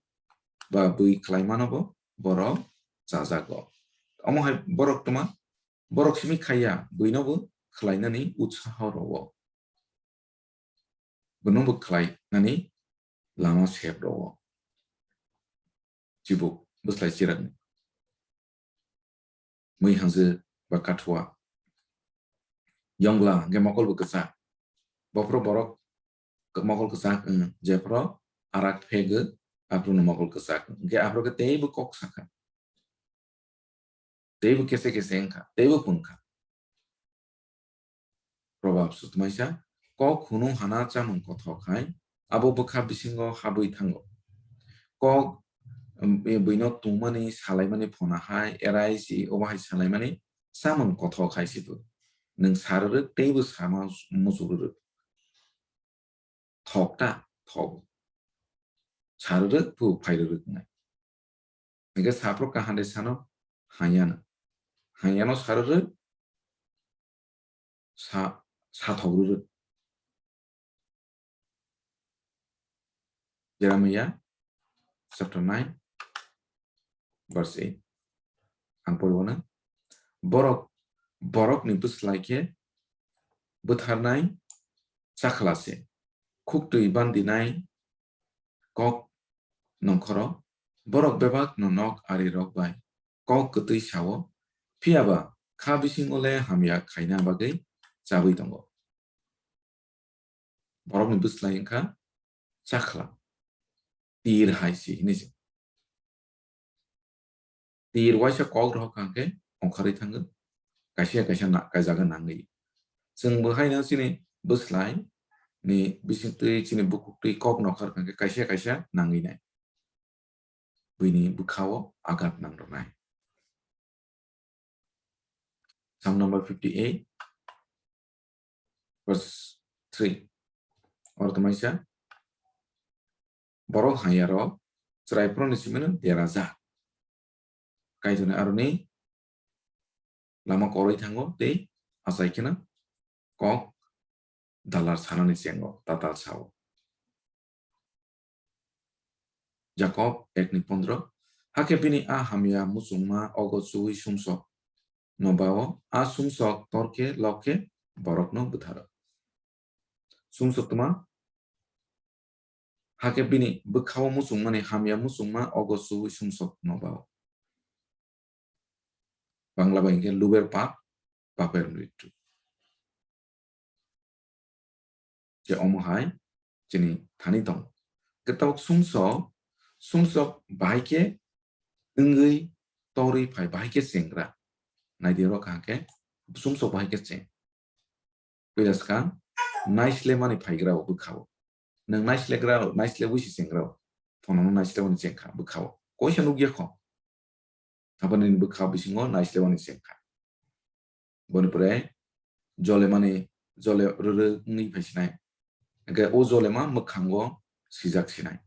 ba bui khlai mano bo borok chajago. Omo hai borok tuma borok simi khaiya buino bo khlainani utsaho rwo. Bono bo khlai nani lama sep rwo. Chibuk bwslai chirakni. Mui hangse ba kathua. Yongla hwnkhe mokol bo kwchak. Bophuru borok k-, mokol kwchak wng, jephuru arak phegw, aphuru no mokol kwchak wng. Hwnkhe aphuru khe teibo kok sakha. Teibo kese kese wngkha, teibo phungkha. Probab sutmaisa, kok hunu hana chamung kothok hai, abo bwkha bisingo habwi thango. Kok, um, e, buino tungmani, salaimani phona hai, erai si, obo hai salaimani chamung kothok hai sibo. Nwng sarwrwk teibo sama muchurwrwk. Thok ta, thok. Sarwrwk phu phairwrwk wngnai. Hingke saphro kahande sano hayano. Hayano sarwrwk sa, sathok rwrwk. Jeremiah chapter nine, verse eight. Ang poriwano, borok, borokni bwslai khe bwtharnai chakhla se, khuktwi bandinai kok nongkhoro, borok bebak no nok ari rok bai kok kwtwi sao, phiya ba kha bisingo le hamya khaina bagwi chabwi tongo. Borokni bwslai wngkha chakhla, tir hai se hinwi se. Tir waisa kok rohor kha hwnkhe ongkharwi thango, kaisa kaisa na-, kaijaga nangwi. Chwng bo haino chini bwslai ni bisingtwi chini bukhuktwi kok nokhar kha hwnkhe kaisa kaisa nangwi nai. Buini bwkhao agat nangrwnai. Psalm number fifty-eight, verse three. Oro tongmai sa, borok hamyarok chwrai phoroni simi no derajak. Kaitorni aroni lama koroi thango tei achai kheno kok dalar sanani chengo, tatal sao. Jakob ek ni pondro, hakhe bini a hamya muchungma ogo chuwi sumsok no bao, a sumsok torkhe lokkhe borokno bwtharo. Sumsok tma, hakhe bini bwkhao muchungmani hamya muchungma ogo chuwi sumsok no bao. Bangla bai hwnkhe luber pap, papher mrityu. Je omo hai chini thani tongo. Kwtal sumsok, sumsok bahai khe wngwi torwi phai, bahai khe chengra. Naidi oro kaham khe sumsok bahai khe cheng. Puila swkang naislemani phaigra o bwkha o. Nwng naislegra o, naislewi se chengra o. Phono no naislemani chengkha bwkha o. Koisa nukya kho. Aboni bwkha bisingo naislemani chengkha. Boni pore jolemani, jole rwrwk wngwi phaisinai. Hwnkhe o jolema mwkhango sijak sinai.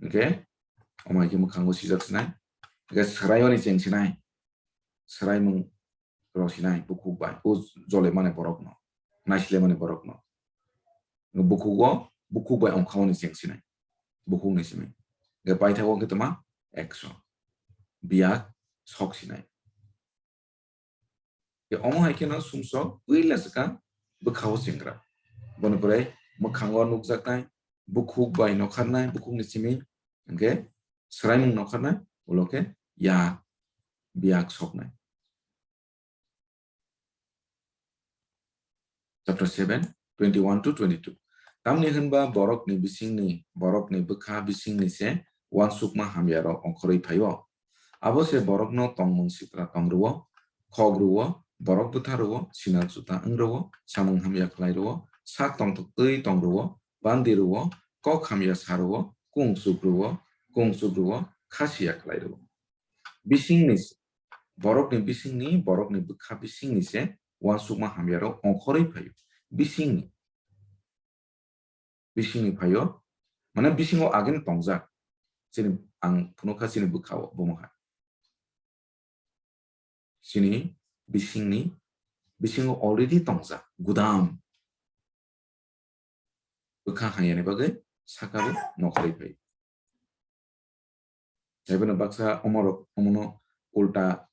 Hwnkhe omo hai khe mwkhango sijak sinai. Hwnkhe swraiyoni cheng sinai. Swraimung rw sinai bukhuk bai. O jolemani borokno, naislemani borokno. Bukhugo, bukhuk bai ongkhaoni cheng sinai. Bukhukni simi. Hwnkhe paithago khe tma ekso. Biyak sok sinai. Tei omo hai kheno sumsok puila swkang bwkhao chengra. Boni pore mwkhango nukjaknai, bukhuk bai nokharnai, bukhukni simi hwnkhe swraimung nokharnai, ulo khe yak, biyak soknai. chapter seven, twenty-one to twenty-two. Tamni hwnba borokni bisingni, borokni bwkha bisingni se uansukma hamyarok ongkhorwi phaio. Abo se borokno tongmung sitra tong rwo, khok rwo, borok bwtha rwo, sinal juta wng rwo, samung hamya khlai rwo, sak tongthok twi tong rwo, bandi rwo, kok hamya sa rwo, kung chuk rwo, kung chuk rwo, kha siya khlai rwo. Bisingni, borokni bisingni, borokni bwkha bisingni se uansukma hamyarok ongkhorwi phaio. Bisingni, bisingni phaio, mane bisingo ageno tongjak. Chini, ang phunukha chini bwkhao, bomo hai. Chini bisingni, bisingo already tongjak, gudam. Bwkha hamyani bagwi sakabo nokharwi phai. Taibono baksa omorok omono ulta,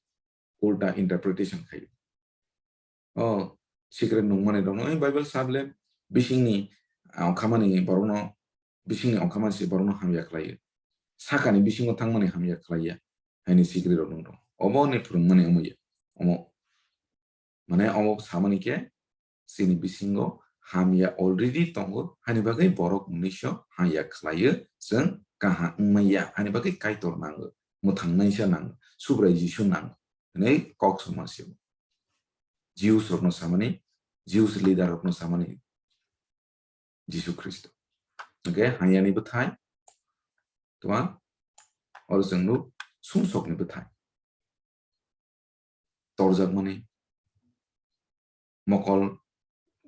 ulta interpretation khaio. O secret nungmani rokno, "Oi, Bible sable bisingni, ah, ongkhamani borokno, bisingni ongkhamani se borokno hamya khlaio. Sakani bisingo thangmani hamya khlaiya," haini secret rok nung rok. Obo ni phwrwngmani omo ya. Omo, mane omo samani khe chini bisingo hamya already tongo, haini bagwi borok mwnwiso hamya khlaio, chwng kaham wngmaya, haini bagwi Kaitor nango, mwthangnaisa nango, Subrai Jisu nango, hwnwi kok songma se. Jews rokno samani, Jews leader rokno samani Jisu Khristo. Hwnkhe hamyani bwthai, tuma, oro chwng nuk sumsokni bwthai. Torjakmani, mokol,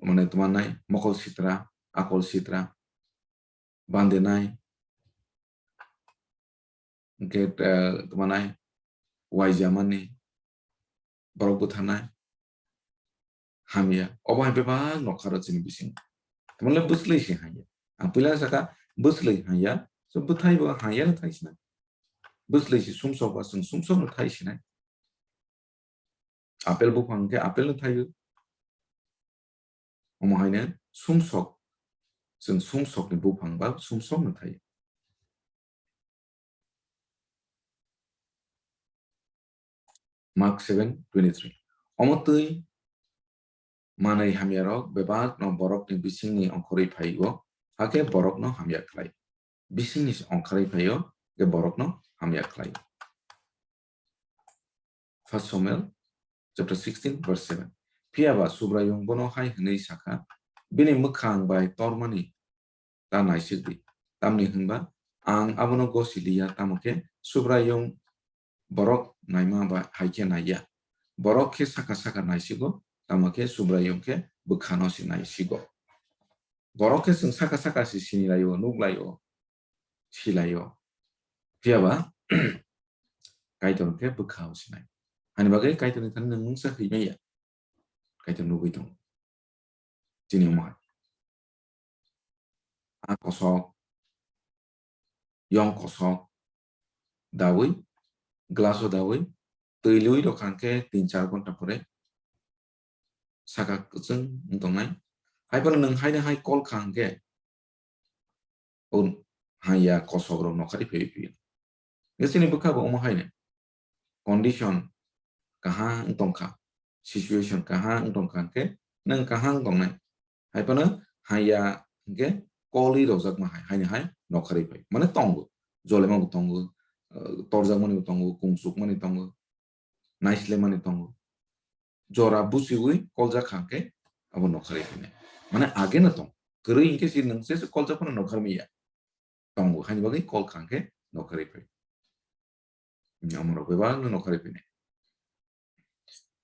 mane tuma nai, mokol sitra, akol sitra, bandenai, hwnkhe, eh, tuma nai, waijamani, borok bwtharnai, hamya. Obo hai bebak nokharo chini bisingo. Tamole bwslwi se hamya. Ang puila saka bwslwi hamya, so bwthai bo hamya no thai sinai. Bwslwi se sumsok ba chwng sumsok no thai sinai. Apple buphang khe apple no thaio. Omo haino sumsok, chwng sumsokni buphang ba sumsokno thaio. Mark seven twenty-three. Omo twi manwi hamyarok bebakno borokni bisingni ongkhorwi phaio, hakhe borokno hamya khlai. Bisingni ongkhorwi phaio, hakhe borokno hamya khlai. First Samuel chapter sixteen, verse seven. Phiya ba Subraiyung bono hai hwnwi sakha, "Bini mwkhang bai tormani ta naisik di, tamni hwnba ang abono gosi liya, tamo khe Subraiyung borok naima ba hai khe naiya. Borok khe saka saka naisigo, tamo khe Subraiyung khe bwkhano se naisigo." Borok khe chwng saka saka se sini laio, nuk laio, si laio. Phiya ba Kaitor khe bwkhao sinai. Hani bagwi Kaitorni thani nwng mungsa hwnmaya. Kaitor nugwi tongo. Chini omo hai. A kosok, yong kosok, dawi, glass o dawi, twi lui rok hwnkhe tin char ghonta pore saka kwchwng wng tongnai. Hai phano nwng haino hai call kha hwnkhe, o haya kosok rok nokharwi phaiwi phio. Chini bwkha bo omo haino condition kaham wng tongkha, situation kaham wng tongkha hwnkhe nwng kaham wng tongnai. Hai phano haya hwnkhe kolwi rojak ma hai, haino hai nokharwi phai. Mane tongo, jolema bo tongo, eh, torjak mani bo tongo, kung chuk mani tongo, naisle mani tongo. Jora buchiwi koljak kha hwnkhe abo nokharwi phainai. Mane age no tong. Kwrwi hwnkhe si nwng se koljak phano nokharwi ya. Tongo, haini bagwi kol kha hwnkhe nokharwi phai. Amorok bebak no nokharwi phainai.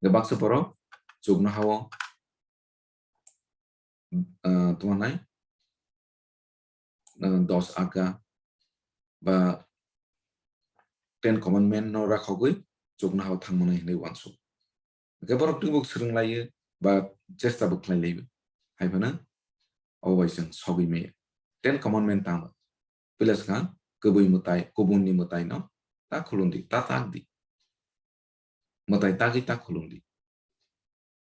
Baksa borok chuknohao, ah, tuma nai, ah, dos aga ba Ten Commandment no rakhogwi chuknohao thangmani hinwi uansuk. Hwnkhe borok twibo swrwng laio ba chesta bo khlai laio. Hai phano obo bai chwng sogwi maya. Ten Commandment tamo? Puila swkang, kubui mwtai, kubunni mwtaino ta khulumdi, ta takdi. Mwtai tagwi ta khulumdi.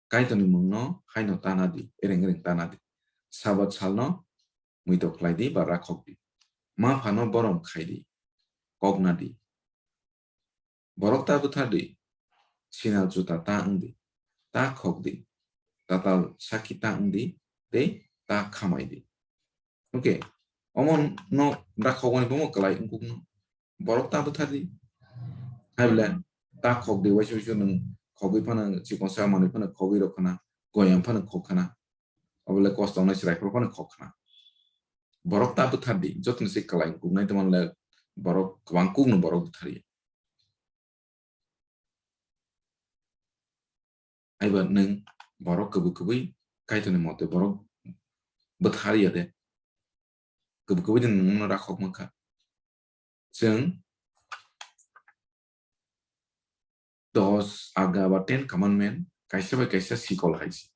Kaitorni mungno haino tana di, ereng ereng tana di. Sabat salno muitok khlai di ba rakhok di. Ma phano borom khai di, kokna di. Borok ta bwthar di, sinal juta ta wng di, ta khok di. tatal sakhi ta wngdi tei ta khamai di. Okay, omo no rakhokmani bomo kwlai wngkukno borok ta bwthardi. Hai bole ta khokdi, waisa waisa nwng khogwi phano chikonsa manwi phano khogwi rok khana, goyam phano khok khana, obole kosto wngnai chwrai phano khok khana. Borok ta bwthardi, jotono se kwlai wngkuknai tongmani le borok kwbang kukno borok bwtharya. Haiba nwng borok kwbwi kwbwi Kaitorni mote borok bwtharya de. Kwbwi kwbwi de nwng no rakhok mankha. Chwng dos aga ba ten commandment kaisa bai kaisa sikol hai se.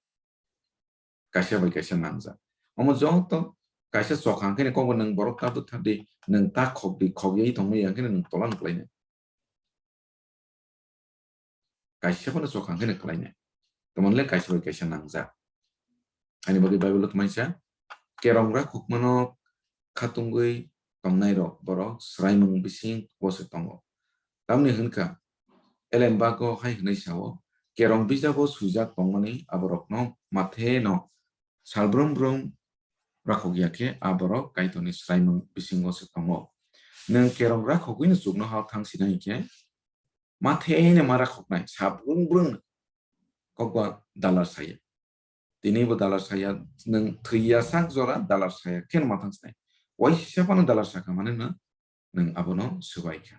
Kaisa bai kaisa nangjak. Omo joto kaisa chokha hwnkhe kok nwng borok ta bwthardi, nwng ta khokdi, khok yai tongmani hwnkhe nwng tola nukhlainai. Kaisa phano chokha hwnkhe kwlainai. Tamoni le kaisa bai kaisa nangjak. Ani bagwi Bible o tongmani sa, kerong rakhokmano khatungwi tongnai rok borok swraimung bising o se tongo. Tamni hwnkha, Ellen Bako hai hwnwi sao, kerong bijabo swijak tongmani aborokno mathe no salbrum brum rakhokya khe, a borok Kaitorni swraimung bisingo se tongo. Nwng kerong rakhogwino chuknoha thang sinai khe, ma theino ma rakhoknai, sabrung brung kokba dalar saya. Tini bo dalar saya, nwng thwiya sak jora dalar saya kheno ma thang sinai. Waisa phano dalar sakha mane no nwng abono swbai kha.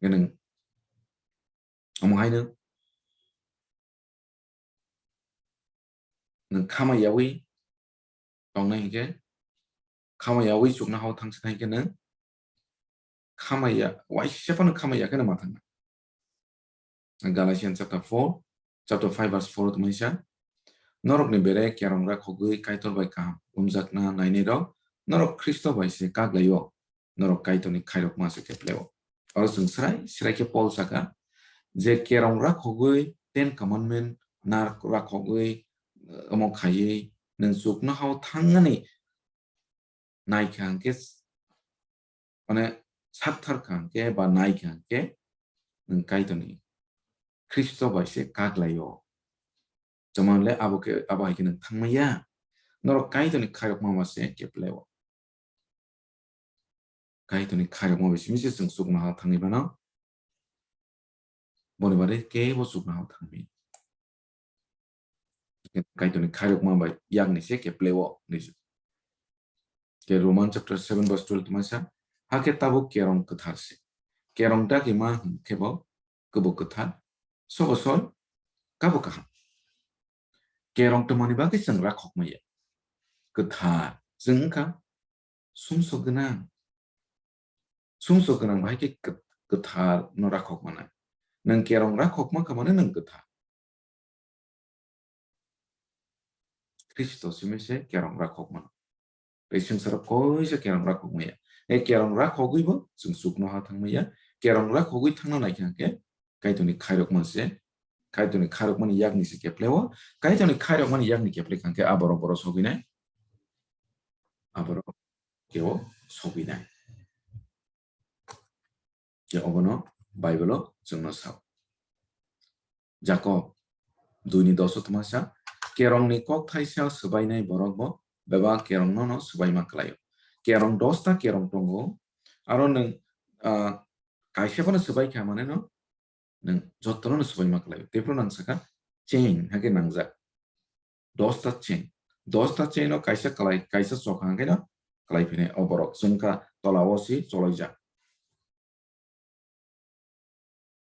Nwng omo haino nwng khamai yawi tongnai hinkhe, khamai yawi chuknoha o thang sinai hinkhe nwng khamai ya, waisa phano khamai ya kheno ma thangna. Galatians chapter four, chapter five verse four tongmani sa, norokni bere kerong rakhogwi Kaitor bai kaham umjakna nainai rok norok Khristo bai se kak lai-o, norok Kaitorni khairokma se kepleo. Oro chwng srai srai khe Paul saka je kerong rakhogwi Ten Commandment nar rakhogwi, eh, omo khaiwi nwng chuknoha o thangmani naikha hwnkhe, mane, sakthar kha hwnkhe ba naikha hwnkhe, nwng Kaitorni Khristo bai se kak lai-o. Chwng le abo khe, abo hai khe nwng thangmaya. Norok Kaitorni khairokma ba se keplai-o. Kaitorni khairokma bai simi se chwng chuknoha thangwi mano. Boni bagwi kebo chuknoha thangwi. Kaitorni khairokma bai yakni se keplai-o hinwi se. Ke Roman chapter seven verse twelve tongmani sa, hakhe tabuk kerong kwthar se. Kerong dagima hwn khe bo kwbo kwthar, sobo soi, kabo kaham. Kerong tongmani bagwi chwng rakhok maya. Kwthar, chwng wngkha sumsok gwnang. Sumsok gwnang bahai khe kwt-, kwthar no rakhok manai. Nwng kerong rakhok mankha mane nwng kwthar. Khristo simi se kerong rakhok mano. Tei swngcharo koisa kerong rakhok maya. E kerong rakhogwi bo chwng chuknoha thang maya. Kerong rakhogwi thangna naikha hwnkhe Kaitorni khairokma se, Kaitorni khairokmani yakni se keplai-o, Kaitorni khairokmani yakni keplai kha hwnkhe aborok borok sogwinai, aborok kebo sogwinai. Je obono Bible-o chwngno sao. Jakob dui ni dos o tongmani sa, kerongni kok thaisa swbainai borok bo bebak kerongno no swbaima kwlai-o. Kerong dos ta kerong tongo, aro nwng, ah, kaisa phano swbai kha mane no nwng jotono no swbaima kwlai-o. Tei phano nang saka chain hake nangjak. Dos ta chain. Dos ta chain o kaisa kwlai, kaisa chokha hwnkhe no kwlai phinai o borok chwngkha tola o si choloijak.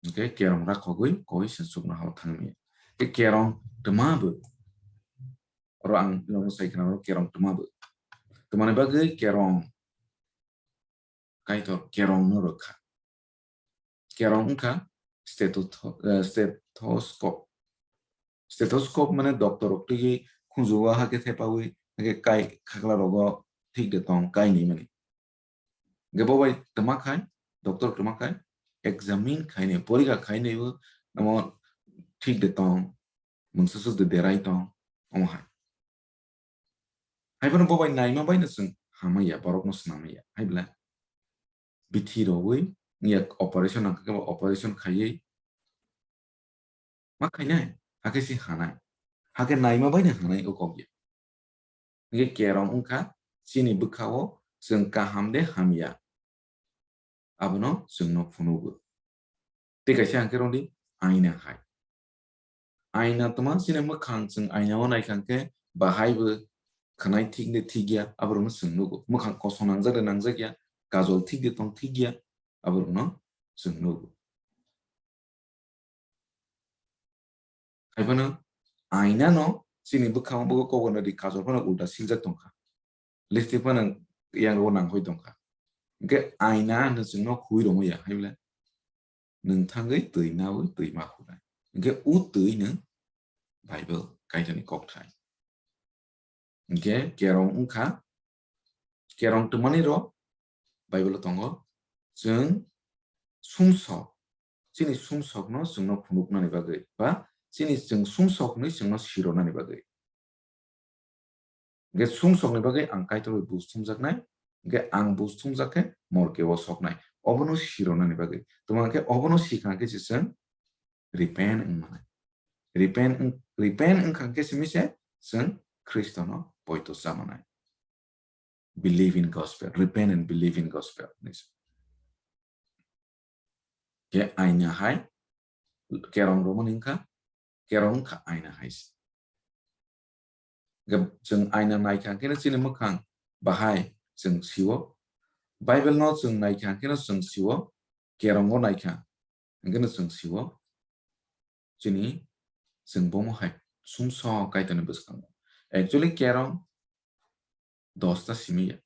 Hwnkhe kerong rakhogwi koi se chuknoha o thangmaya. Tei kerong twma bo. Oro ang nono sai khna oro kerong twma bo. Twmani bagwi kerong Kaitor kerong no rwkha. Kerong wngkha stetotho-, eh, stethoscope. Stethoscope mane doctor rok twiwi khunju o hake thepawi hake kai khakla rogo thik de tong kai ni mani. Ge bo bai twma khai, doctor twma khai, examine khai ni, porikha khai ni bo, namo thik de tong, mungsa suk de derai tong, omo hai. Hai bono bo bai naima bai no chwng hamya, borok no swnamya. Hai bwle bithi rogwi ya operation nang khe operation khaiwi ma khainai, hakhe se hanai. Hakhe naima bai no hanai o kok ya. Hingke kerong wngkha chini bwkha-o chwng kaham de hamya, abono chwngno phunugo. Tei kaisa hingke rwdi aina hai. Aina twma chini mwkhang chwng aina-o naikha hingke bahai bo khwnai thik de thik ya, aborokno chwng nugo. Mwkhang kosom nangjak de nangjak ya, kajol thik de tong thik ya, aborokno chwng nugo. Haiphano aina no chini bwkhao bo kokno ri kajol phano ulta siljak tongkha. Lipstick phano yang rogo nangkhoi tongkha. Hingke aina no chwngno hui rwmaya hai bole. Nwng thangwi twi nawi twi ma hunai. Hingke u twi no Bible Kaitorni kokthai. Hingke kerong wngkha, kerong twmani rok Bible tongo, chwng sumsok, chini sumsokno chwngno phunuknani bagwi, ba chini chwng sumsok hwnwi chwngno sironani bagwi. Hingke sumsokni bagwi ang Kaitor bai buj thumjaknai, hingke ang buj thumjak khe morke o soknai, obono sironani bagwi. Tuma hingke obono sikha hingke se chwng repent wngmani. Repent wng-, repent wngkha hingke simi se chwng Khristono poito chamanai. Believe in gospel, repent and believe in gospel. Ke aina hai, kerong romani wngkha, kerong wngkha aina hai se. Ge-, chwng aina naikha hingke chini mwkhang bahai chwng siwo. Bible no chwng naikha hingke chwng siwo, kerongo naikha hingke chwng siwo. Chini chwng bomo hai sumsok Kaitorni bwskango. Actually kerong dosta simi ya.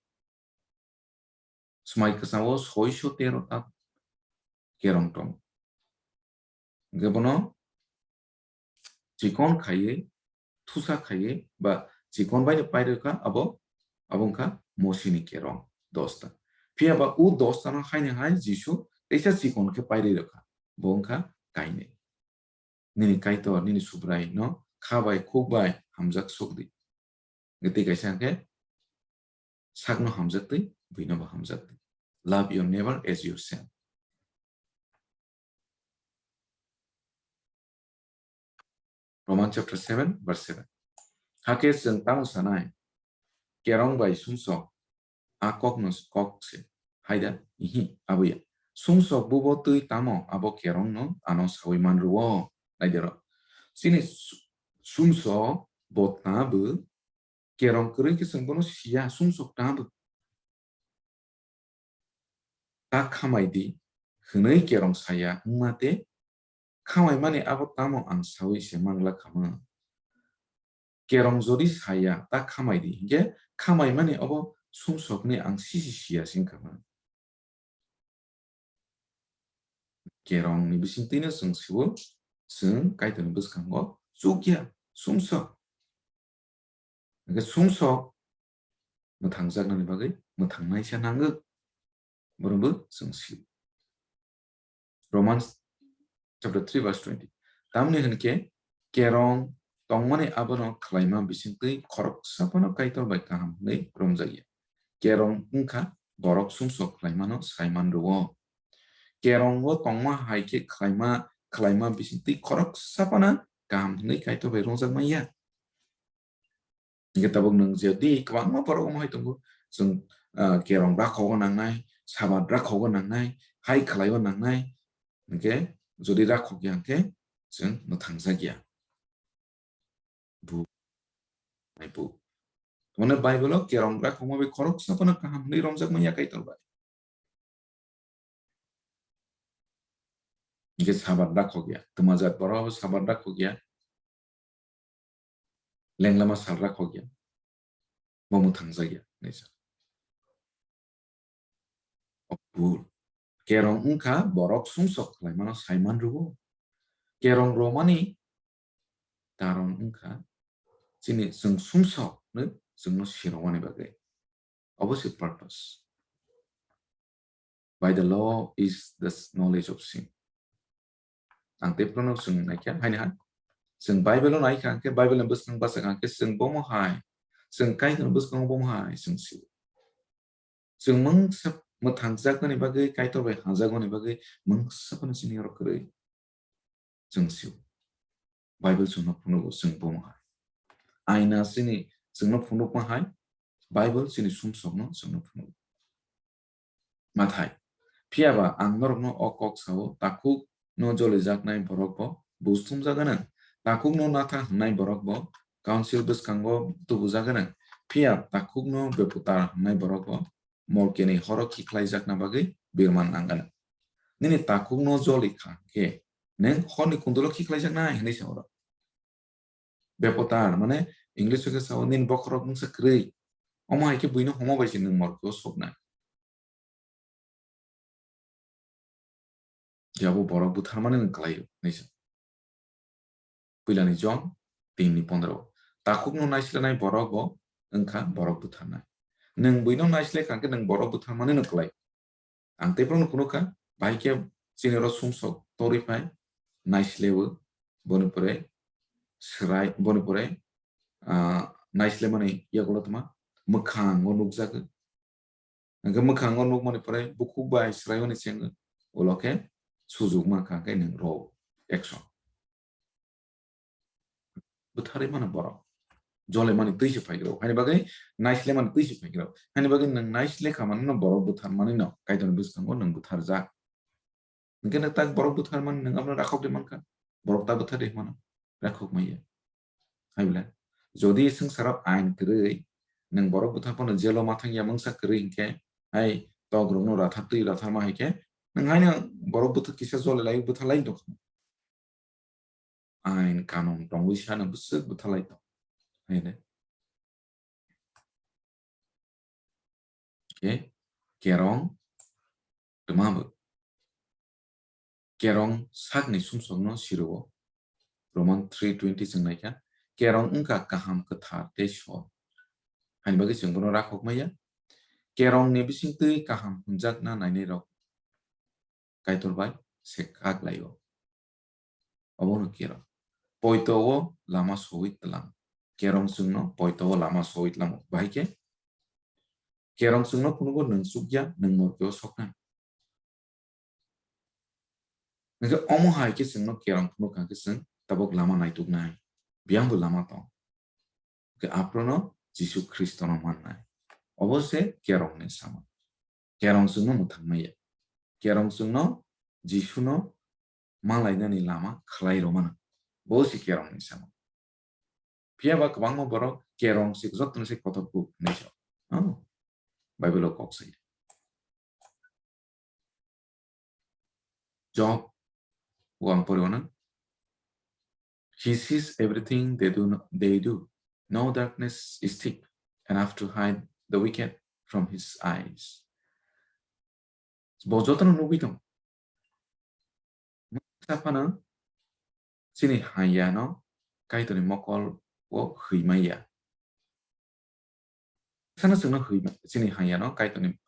Swmai kwchao soiso tero ta kerong tong. Hingke bono chikon khaiwi, thusa khaiwi, ba chikon bai no pairwkha abo, abo wngkha Mosini kerong dosta. Phiya ba u dosta no haino hai Jisu teisa chikon khe pairwi rwkha, bo wngkha kainwi. Nini Kaitor, nini Subrai no kha bai, khuk bai hamjak sokdi. Hingke tei kaisa hingke sakno hamjaktwi, buino bo hamjaktwi. Love your neighbor as yourself. Romans chapter seven, verse seven. Hakhe chwng tamo sanai, kerong bai sumsok, a kokno kok se, haida, ihi, abo ya. Sumsok bubo twi tamo abo kerongno ano sawi man rwo, naidero. Chini su-, sumsok bo ta bo kerong kwrwi khe chwng bono siya, sumsok ta bo. Ta khamai di, hwnwi kerong saya, wngma tei khamai mani abo tamo ang sawi se mangla kha mwn. Kerong jodi saya, ta khamai di, hinkhe khamai mani abo sumsokni ang sisi siya sing kha mwn. Kerongni bisingtwino chwng siwo, chwng Kaitorni bwskango chukya, sumsok. Hingke sumsok mwthangjaknani bagwi mwthangnaisa nango. Borokbo chwng sio. Romans chapter three verse twenty. Tamni hwn khe kerong tongmani abono khlaima bisingtwi khoroksa phano Kaitor bai kaham hwnwi romjakya. Kerong wngkha borok sumsok khlaimano saiman rwo. Kerongo tongma hai khe khlaima, khlaima bisingtwi khoroksa phano kaham hwnwi Kaitor bai romjak manya. Hingke tabuk nwng jodi kwbangma borok omo hai tongo, chwng, ah, kerong rakhogo nangnai, sabat rakhogo nangnai, hai khlaio nangnai, hingke jodi rakhokya hingke chwng mwthangjakya. Bu, nai bu. Mane Bible o kerong rakhokma bai khoroksa phano kaham hwnwi romjak manya Kaitor bai. Hingke sabat rakhokya, twmajat borok sabat rakhokya, lenglama sal rakhokya, bo mwthangjakya, hinwi sa. O bul. Kerong wngkha borok sumsok khlaimano saiman rwo. Kerong romani karon wngkha chini chwng sumsokno chwngno sirokmani bagwi. Obo se purpose. By the law is the knowledge of sin. Ang tei phano chwng naikha, haini ha. Chwng Bible-o naikha, hwnkhe Bible-ni bwskang bachakha, hwnkhe chwng bomo hai. Chwng Kaitorni bwskango bomo hai, chwng sio. Chwng mungsa mwthangjaknani bagwi, Kaitor bai hamjakmani bagwi mungsa phano chini oro kwrwi. Chwng sio. Bible chwngno phunukgo chwng bomo hai. Aina chini chwngno phunukma hai, Bible chini sumsokno chwngno phunukgo. Mathai. Phiya ba ang norokno o kok sao, takhukno jolijaknai borok bo buj thumjak gwnang, takhukno natha hwngnai borok bo council bwskango tubujak gwnang, phiya takhukno beputar hwngnai borok bo morkeni horo khiklaijakna bagwi birman nang gwnang. Nini takhukno joli kha khe nwng horni kundulo khiklaijaknai hwnwi sa oro. Bepotar, mane English o khe sao nini bokhorok mungsa kwrwi. Omo hai khe buino homo bai se nwng morke o soknai. Jabo borok butharmani nwng kwlaio, hinwi sa. Puilani John tin ni pondro. Takhukno naislenai borok bo wngkha borok butharnai. Nwng buino naisle kha khe nwng borok butharmani nwng kwlai. Ang tei borokno phunukha, bahai khe chini oro sumsok torwi phai, naislewo, boni pore swrai, boni pore, ah, naislemani yagulo tma mwkhango nukjago. Hwnkhe mwkhango nukmani pore bukhuk bai swraiwani chengo, ulo khe sujukma kha khe nwng rw action. Bwtharwi mano borok. Jole mani twi se phai rw. Haini bagwi naisle mani twi se phai rw. Haini bagwi nwng naisle kha mani no borok bwthar mani no Kaitorni bwskango nwng bwtharjak. Hwnkhe nwng tak borok bwthar mani nwng abono rakhok de mankha. Borok ta bwthar de mano. Rakhok maya. Hai bwle. Jodi swng sarok ain kwrwi nwng borok bwthar phano jelo ma thang ya mungsa kwrwi hinkhe hai tok rokno rathar twi rathar ma hai khe nwng haino borok bwthar kisa jole lai bwthar lai tong. Ain kanun tongwi sano bwswk bwthalai tong. Haide. Khe kerong twma bo. Kerong sakni sumsokno siro. Roman three twenty chwng naikha. Kerong wngkha kaham, kwthar tei sor. Haini bagwi chwng bono rakhok maya. Kerongni bisingtwi kaham hwnjakna nainai rok Kaitor bai se kak laio. Obono kerong. Poito o lama sogwi tlang. Kerong chwngno poito o lama sogwi tlango. Bahai khe kerong chwngno phunukgo nwng chukya, nwng morke o soknai. Hwnkhe omo hai khe chwngno kerong phunuk kha khe chwng tabok lama naituknai. Biyangbo lama tong. Hwnkhe aphrono Jisu Khristono mannai. Obo se kerongni samung. Kerong chwngno mwthangmaya. Kerong chwngno Jisuno malainani lama khlai romano. Bo se kerongni samung. Phiya ba kwbangma borok kerong se jotono se kotor kuk hinwi sa. Oh. Bible o kok sai. Job, wang pori wana. He sees everything they do, no, they do. No darkness is thick enough to hide the wicked from his eyes. Bo jotono nugwi tong. Mungsa phano chini hanya no Kaitorni mokol o hwi maya. Sana chwngno hwi ma-, chini hanya no Kaitorni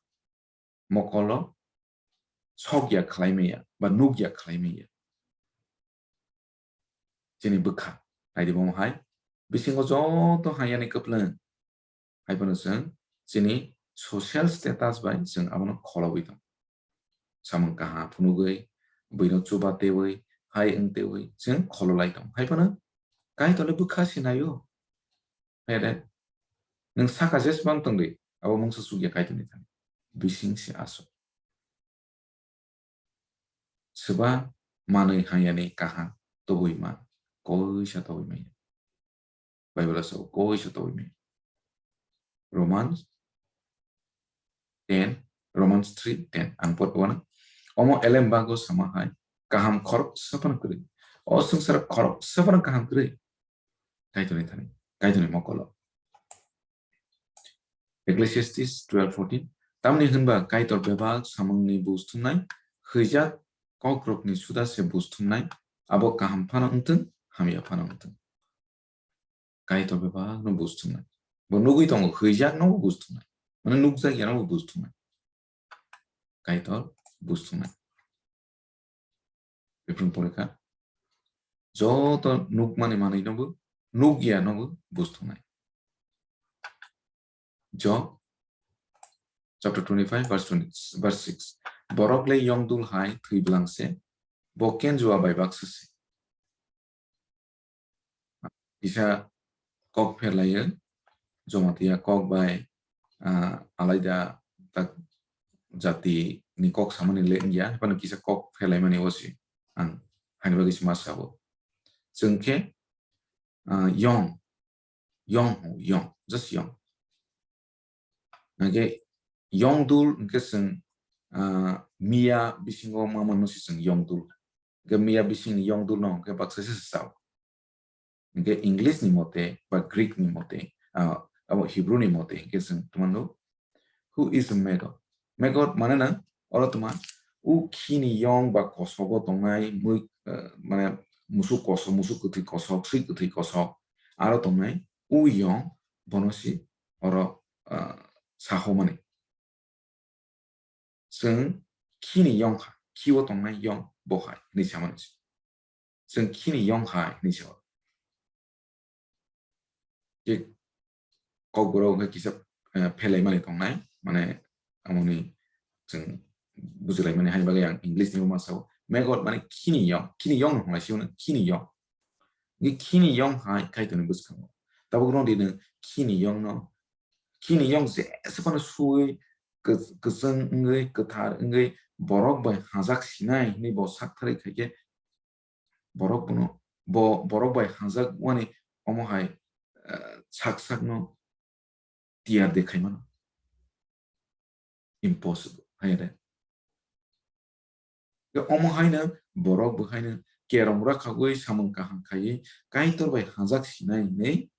mokolo sok ya khlai maya ba nuk ya khlai maya. Chini bwkha, naidi bomo hai, bisingo joto hanya ni kwplwng. Hai phano chwng chini social status bai chwng abono kholobwi tong. Samung kaham phunugwi, buino chuba tewi, hai wng tewi chwng khololai tong. Hai phano Kaitorni bwkha sinaio. Hai de, nwng saka jesbang tongdi, abo mungsa chukya Kaitorni thani. Bising se aswk. Swba manwi hayani kaham tubui ma, koisa tubui maya. Bible o sao koisa tubui maya. Romans ten, Romans three ten, ang pot wana. Omo elem bago sama hai, kaham khorok sapano kwrwi. O swngcharo khorok sapano kaham kwrwi. Kaitorni thani, Kaitorni mokolo. Ecclesiastes twelve fourteen. Tamni hwnba Kaitor bebak samungni buj thumnai, hwijak kokrokni suda se buj thumnai, abo kaham phano wngthung, hamya phano wngthung. Kaitor bebakno buj thumnai. Bo nugwi tongo, hwijakno bo buj thumnai. Mane nukjakya no bo buj thumnai. Kaitor buj thumnai. Biphang porikha. Joto nukmani manwi nobo, nukya nobo buj thumnai. Job chapter twenty-five, verse twenty, verse six. Borok le yongdul hai thwi bwlang se, bo kenjua bai baksa se. kisa kok pherlaio, Jamatia kok bai, ah, alaida tak jati ni kok samani le wngya, haphano kisa kok pherlaimani o se ang haini bagwi se ma sabo. Chwng khe, ah, yong, yong, yong, just yong. Hingke yongdul hingke chwng, ah, miya bisingo ma manno se chwng yongdul. Hingke miya bisingni yongdul no hingke baksa se sao. Hingke English ni mote ba Greek ni mote, ah, abo Hebrew ni mote hingke chwng tongmano, "Who is a maggot?" Maggot mane na oro tongma, u khini yong ba kosogo tongnai mui, eh, mane musuk kosok, musuk kwthwi kosok, swi kwthwi kosok, aro tongnai u yong bono si oro, ah, sahomani. Chwng khini yong kha, khiwo tongnai yong bo hai hinwi samani se. Chwng khini yong hai hinwi sa. Khe kokborok khe kisa, eh, phelaimani tongnai, mane amoni chwng bujilaimani hai bagwi ang English ni ma sao. Maggot mane khini yong, khini yong no hwnlai sio no khini yong. Ngi khini yong hai Kaitorni bwskango. Tabuk rong di nung khini yong no, khini yong jesa phano suwi, kw-, kwchwng wngwi, kwthar wngwi, borok bai hajak sinai hinwi bo sak tharwi khai khe, borok bono, bo, borok bai hajak wani omo hai, eh, sak sak no tiyar de khai mano. Impossible, hai de. Ke omo haino borok bo haino kerong rakhagwi samung kaham khaiwi Kaitor bai hajak sinai hinwi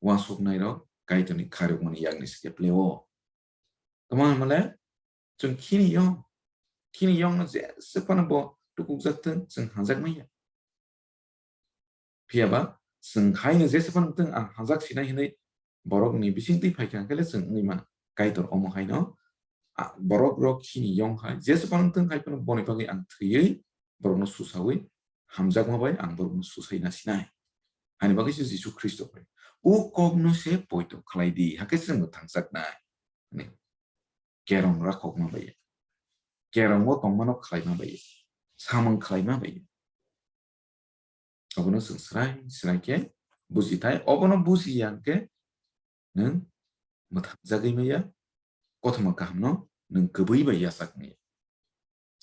uansuknairok Kaitorni khairokmani yakni se khe pleo. Tamo hwnmale chwng khini yong, khini yongno jesa phano bo tukukjak thung, chwng hajak manya. Phiya ba chwng haino jesa phano thung ang hajak sinai hinwi borokni bisingtwi phai kha, hwnkhe le chwng wngwi mano. Kaitor omo haino, a, borok rok khini yong hai, jesa phano thung hai phano boni bagwi ang thwiwi borokno susawi hamjakma bai ang borokno susai na sinai. Hani bagwi se Jisu Khristo phai. O kokno se poito khlai di, hakhe chwng mwthangjaknai. Hwnwi. Kerong rakhokma bai. Kerongo tongmano khlaima bai. Samung khlaima bai. Abono chwng srai srai khe buji thai. Obono buji ya hwnkhe nwng mwthangjagwi maya, kothoma kahamno nwng kwbwi bai yachak maya.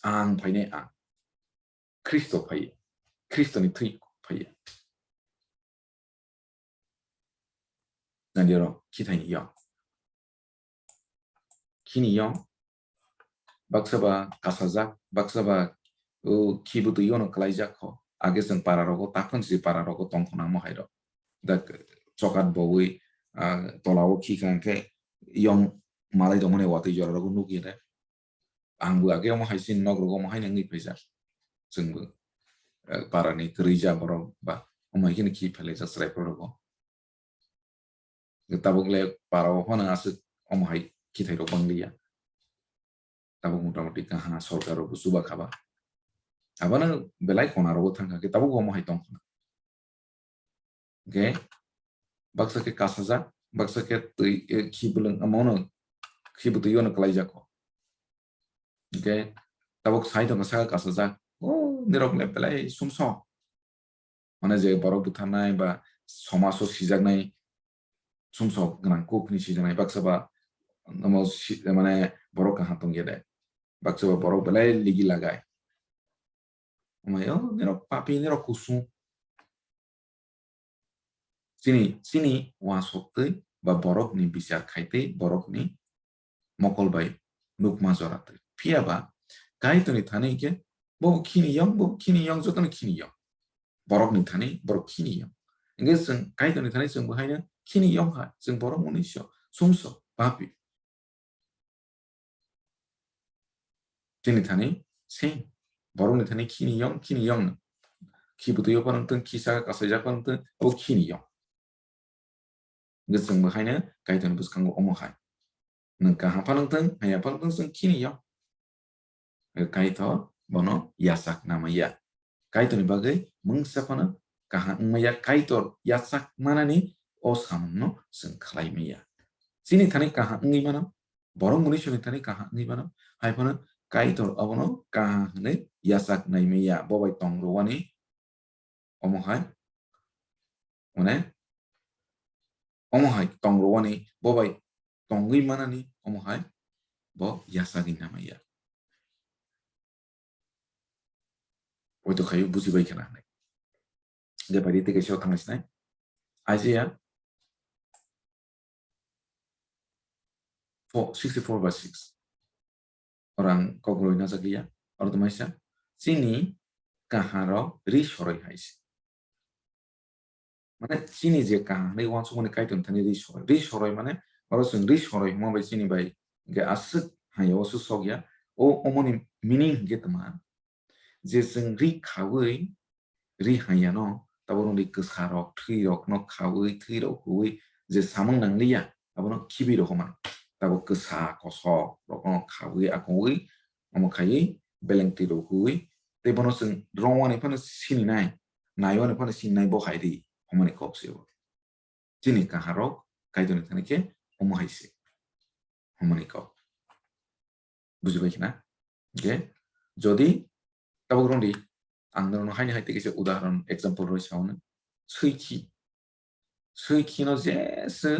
Ang phainai ang. Khristo phaiya. Khristoni thwi phaiya. Nadi oro khithaini yong. Khini yong. Baksa ba kasajak, baksa ba, o, khi bwtwi yono kwlaijak kho. Age chwng para rogo, takhon si para rogo tong kho nangmo hai rok. Da chokat bowi, ah, tola o khi kha hwnkhe yong malai tongmani watwi jora rogo nukya de. Ang bo age omo hai chini nok rogo omo haino wngwi phaijak. Chwng bo, eh, para ni kwrwi ja borok ba omo hai kheno khi phelaijak chwrai phuru rogo. Tabuk le para o phano aswk omo hai khithai rok bang liya. Tabuk mota moti kaha sorkar rok bo chuba kha ba. Abono belai kona rogo thang kha khe tabuk omo hai tong khna. Hwnkhe baksa khe kasajak, baksa khe twi, eh, khi bwlwng, omono khi bwtwi yono kwlaijak kho. Hwnkhe tabuk sai tongkha saka kasajak, o nirok le belai sumsok. Mane je borok butharnai ba somajo sijaknai sumsok gwnang kuk hinwi sijaknai baksa ba omo si-, mane borok kaham tongya de. Baksa ba borok belai ligi lagai. Omo hai, o, nirok papi, nirok kusung. Chini, chini uansuk twi ba borokni bichar khai twi borokni mokol bai nukma jora twi. Phiya ba Kaitorni thani khe bo khini yong, bo khini yong, jotono khini yong. Borokni thani borok khini yong. Hingkhe chwng Kaitorni thani chwng bo haino khini yong hai, chwng borok mwnwi sio, sumsok, papi. Chini thani same. Borokni thani khini yong, khini yong no. Khi bwtwi yo phano wngthung, khi saka kasaijak phano wngthung, abo khini yong. Hwnkhe chwng bo haino Kaitorni bwskango omo hai. Nwng kaham phano wngthung, hamya phano wngthung, chwng khini yong. Kaitor bono yachak namaya. Kaitorni bagwi mungsa phano kaham wngmaya, Kaitor yachak manani o samungno chwng khlai maya. Chini thani kaham wngwi mano, borok munisuni thani kaham wngwi mano, hai phano Kaitor abono kaham hwnwi yachak nai maya, bo bai tong rwani omo hai Mane, omo hai tong rwani, bo bai tongwi manani, omo hai bo yachagwi namaya. Poito khayu bujibai khna hinwi. Je bai tei kaisa thangwi sinai. Isaiah four, sixty-four verse six. Orang kok roi na jaglia. Oro tongmai sa. Chini kaharo ri soroi hai se. Mane chini je kaham hinwi uansukmani Kaitor thani ri soroi. Ri soroi mane oro chwng ri soroi hwnma bai chini bai hwnkhe aswk hai o swk sok ya. O omoni meaning hwnkhe tma je chwng ri khaui ri hai ya no, tabuk rwngni kwsa rok, thwi rok no khaui, thwi rok huui je samung nang li ya, abo no khibi rok man. Tabuk kwsa kosok rok no khaui, akongui, omo khaiui, beleng twi rok huui, tei bono chwng rongwani phano sininai, naiwani phano sininai bo hai ri, hwnmani kok se bo. Chini kaharok Kaitorni thani khe omo hai se, hwnmani kok. Bujibai khna? Je, jodi tabuk rwngdi, ang norokno haini hai tei kaisa udahoron, example rwi saono, swikhi. Swikhi no jesa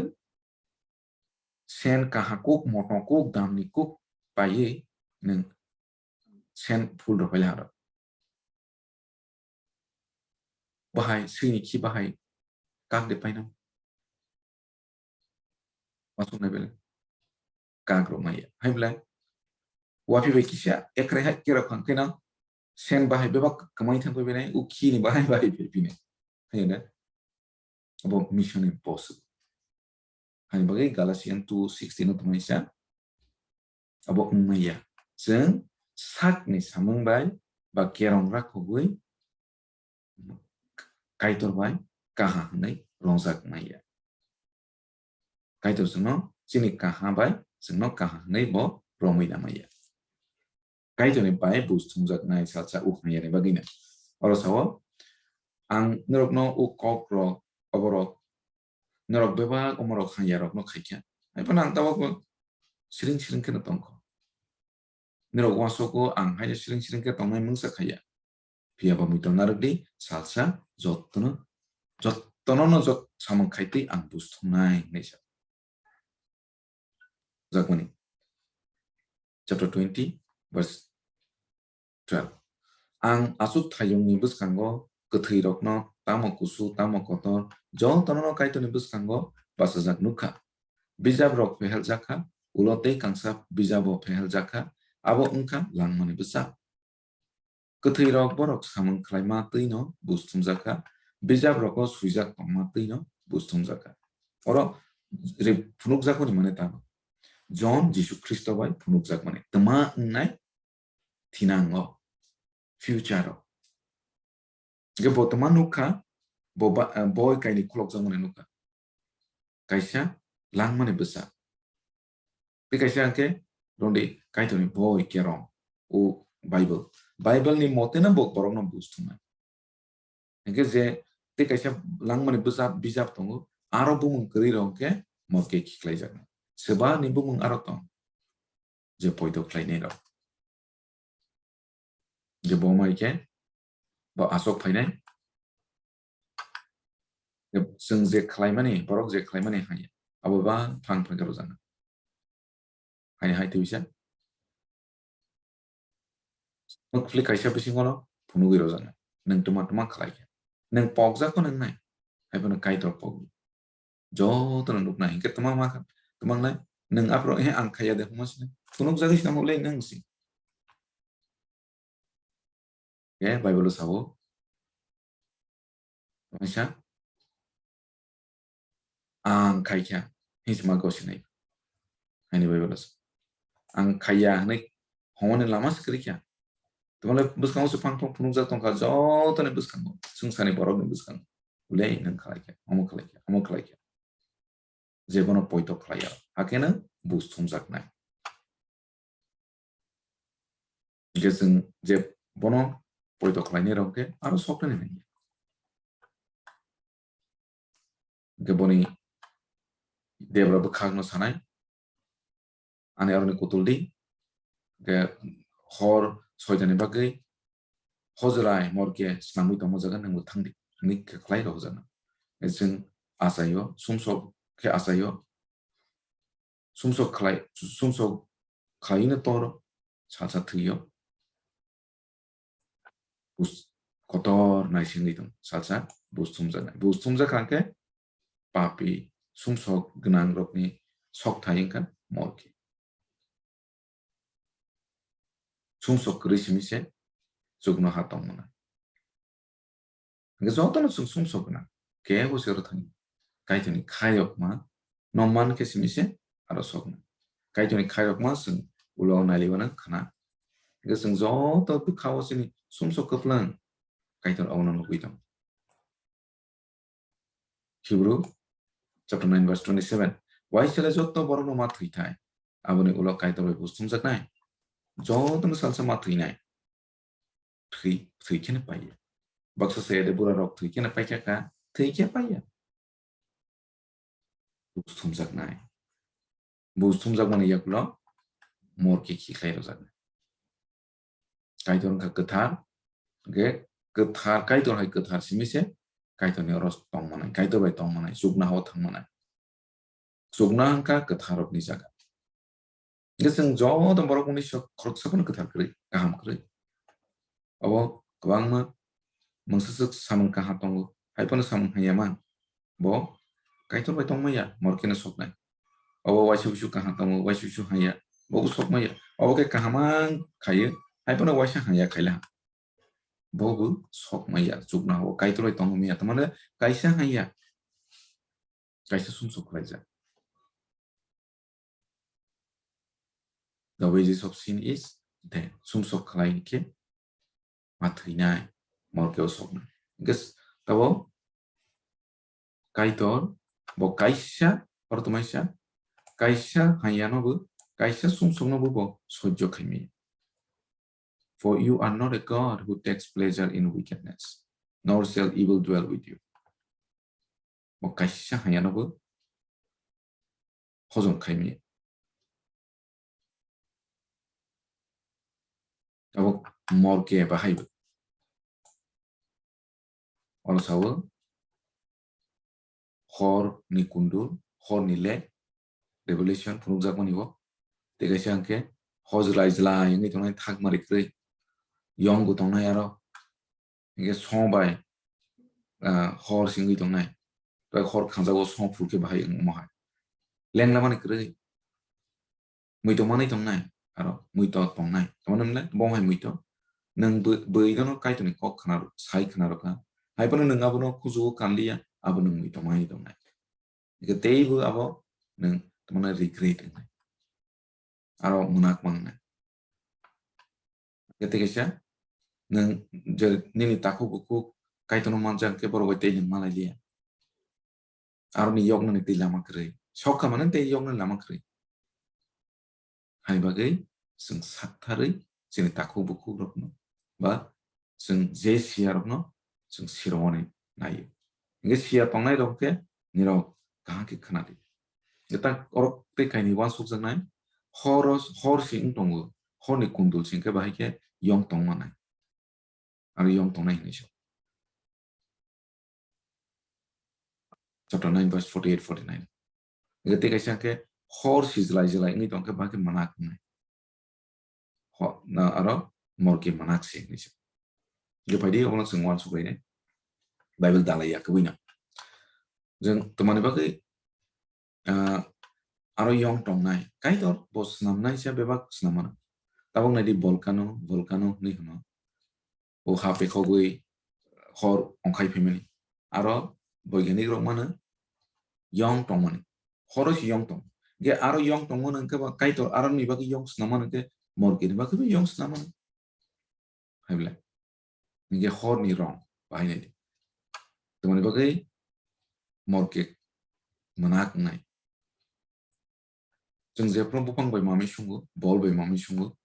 sen kaha kuk, moto kuk, damni kuk paiwi nwng sen phul rw paila aro. Bahai, swini khi bahai kak de paina. Masuk nai bele. Kak rw maya. Hai belai. Wapi bai kisa ekrai hai kera khang kena sen bahai bebak kamai thang bai bele. U khi ni bahai bahai bai bine. Hai na. Abo mission impossible. Hani bagwi Galatian two sixteen no tongmani sa. Abo wngmaya. Chwng sakni samung bai ba kerong rakhogwi Kaitor bai kaha hwnwi rongjak maya. Kaitor chwngno chini kaha bai chwngno kaha hwnwi bo romwi na maya. Kaitorni bai buj thumjaknai salsa u hamyani bagwino. Oro sao, ang norokno u kok rok, oborok, norok bebak omorok hamyarokno khaikha. Hai phano ang tabukbo siring siring kheno tongkho. Norok uansukgo ang haino siring siring khe tongnai mungsa khaiya. Phiya ba muitu narwkdi salsa jottono, jottono no jot samung khaitwi ang buj thumnai hinwi sa. Jakmani. Chapter twenty, verse twelve. Ang aswk thayungni bwskango kwthwirokno tamo kusu tamo kotor jotono no Kaitorni bwskango bachajak nukha. Bijabrok pheheljakha, ulo tei kangsa bijabo pheheljakha, abo wngkha langmani bwsa. Kwthwirok borok samung khlaima twino buj thumjakha, bijabrok o swijak tongma twino buj thumjakha. Oro re-, phunukjakmani mane tamo? John Jisu Khristo bai phunukjakmani. Tma wngnai thinango, future o. Hingke bo tma nukha, bo ba, eh, boi kaini khulokjakmani nukha. Kaisa langmani bwsa. Tei kaisa hingke rwngdi Kaitorni boi kerong, o Bible. Bible ni moteno bo borokno buj thumnai. Hingke je tei kaisa langmani bwsa bijap tongo, aro bumung kwrwi rok hingke morke khiklaijaknai. Swbani bumung aro tong, je poito khlainai rok. Je bo mai khe bo aswk phainai. Je chwng je khlaimani, borok je khlaimani hai, abo ba phang phang rwjaknai. Hai hai twi bisa. Phlik kaisa bisingo no phunugwi rwjaknai. Nwng tuma tuma khlai khe. Nwng pokjak phano wngnai. Hai phano Kaitor pokdi. Jotono nuknai. Hinkhe tuma ma kha, tuma wngnai. Nwng aphuru, "He, ang khaiya de," hwnma sini. Phunukjagwi sina hwnle nwng si. He, Bible o sao. Kaisa, "Ang khaikha," hinwi sima gosinai. Ani Bible o sa, "Ang khaiya," hinwi hwnmani lama se kwrwi kha. Tongmani bwskango se phang phang phunukjak tongkha, jotoni bwskango, swngcharni borokni bwskango. Ulei nwng khlaikha, omo khlaikha, omo khlaikha. Je bono poito khlaiya, hakhe no buj thumjaknai. Hingke chwng je bono poito khlainai rok khe aro soknani nangya. Hingke boni debra bwkhakno sanai, "Ani aroni kutul di, hingke hor soitani bagwi hojrai morke swnamwi tongma jaga nwngbo thangdi," hwnwi khe khlai rwjaknai. Chwng achaio, sumsok khe achaio, sumsok khlai, sumsok khlaino toro, salsa thwio. Bus-, kotor naisingwi tong, salsa bus thumjaknai. Bus thumjak kha khe papi, sumsok gwnang rokni sok thai wngkha morke. Sumsok kwrwi simi se chuknoha tongmani. Hingke jotono chwng sumsok gwnang, kebo se oro thangya. Kaitorni khairokma no man khe simi se aro soknai. Kaitorni khairokma chwng ulo nailaiwano khna. Hingke chwng joto bwkhao chini sumsok kwplwng Kaitor abono nugwi tongo. Hebrew chapter nine verse twenty-seven. Waisale joto borokno ma thwi thai. Aboni ulo Kaitor bai bus thumjaknai. Jotono salsa ma thwinai. Thwi, thwi kheno paiya. Baksa saya de bura rok thwi kheno paikha kha, thwi khe paiya. Bus thumjaknai. Bus thumjakmani yakulo morke khikhlai rwjaknai. Kaitor wngkha kwthar, hingke kwthar, Kaitor hai kwthar simi se Kaitorni oro tongmanai, Kaitor bai tongmanai, chuknohao thangmanai. Chuknoha wngkha kwtharrokni jaga. Hingke chwng joto borok mwnwi sok khoroksa phano kwthar kwrwi, kaham kwrwi. Obo kwbangma mungsaswk samung kaham tongo, hai phano samung hamya man. Bo Kaitor bai tongmaya, morkeno soknai. Obo waisa wuisu kaham tongo, waisa wuisu hamya, bobo sokmaya. Obo khe kaham ang khaio, hai phano waisa hamya khaila. Bobo sokmaya, chuknohao Kaitor bai tongmaya, tamane kaisa hamya, kaisa sumsok khlaijak. The wages of sin is death. Sumsok khlai khe ma thwinai, morkeo soknai. Hingke s-, tabo Kaitor bo kaisa, oro tongmaisa, kaisa hamyano bo, kaisa sumsokno bo, bo sojjo khaimaya. For you are not a God who takes pleasure in wickedness, nor shall evil dwell with you. Bo kaisa hamyano bo hojom khaimaya. Abo morke bahai bo. Oro sao, hor ni kundul, hor ni lek, Revelation phunukjakmani bo. Tei kaisa hwnkhe hor jlai jlai wngwi tongnai thakmari kwrwi. Yong bo tongnai aro. Hingke song bai, ah, hor singwi tongnai. Tei hor khanjago song phul khe bahai wngmo hai. Lenglamani kwrwi. Muitok manwi tongnai, aro muitok tongnai. Tamani hwnle bo hai muitok. Nwng bw-, bwrwi dono Kaitorni kok khna rw-, sai khna rwkha. Hai phano nwng abono kuchugo kanliya, abo nwng muitok manwi tongnai. Hingke teibo abo nwng tamani regret wngnai. Aro mwnak mangnai. Hingke tei kaisa nwng je nini takhuk bukhuk Kaitorno manjak hwnkhe borok bai tei nwng malailiya. Aroni yoknani tei lama kwrwi. Sokha mane tei yoknani lama kwrwi. Hai bagwi chwng saktharwi chini takhuk bukhuk rokno ba chwng je siya rokno chwng sirowani naio. Hingke siya tongnai rok khe nirok kaham khe khna di. Hingke tak orok tei kainwi uansukjaknai hor, hor si wng tongo, horni kundul si hingke bahai khe yong tong manai. Aro yong tongnai hinwi sa. Chapter nine verse forty-eight, forty-nine. Hingke tei kaisa khe hor si jlai jlai wngwi tongkhe bahai khe manak wngnai. Ho-, na aro morke manak se hinwi sa. Hingke phaidi obono chwng uansuk lainai. Bible dalai ya kwbwi no. Chwng twmani bagwi, ah, aro yong tongnai. Kaitor bo swnamnai se bebak swnam mano. Tabuk naidi volcano, volcano hinwi hwno. O ha pekhogwi hor ongkhai phaimani. Aro boiganik rok mano yong tongmani. Horo se yong tong. Ge aro yong tongmano hwnkhe ba Kaitor aroni bagwi yong swnam mano hwnkhe morkeni bagwi bo yong swnam mano. Hai belai. Hingke horni rong bahai nai di. Tamoni bagwi morke mwnak wngnai. Chwng jephru buphang bai mamwi sungo, bol bai mamwi sungo,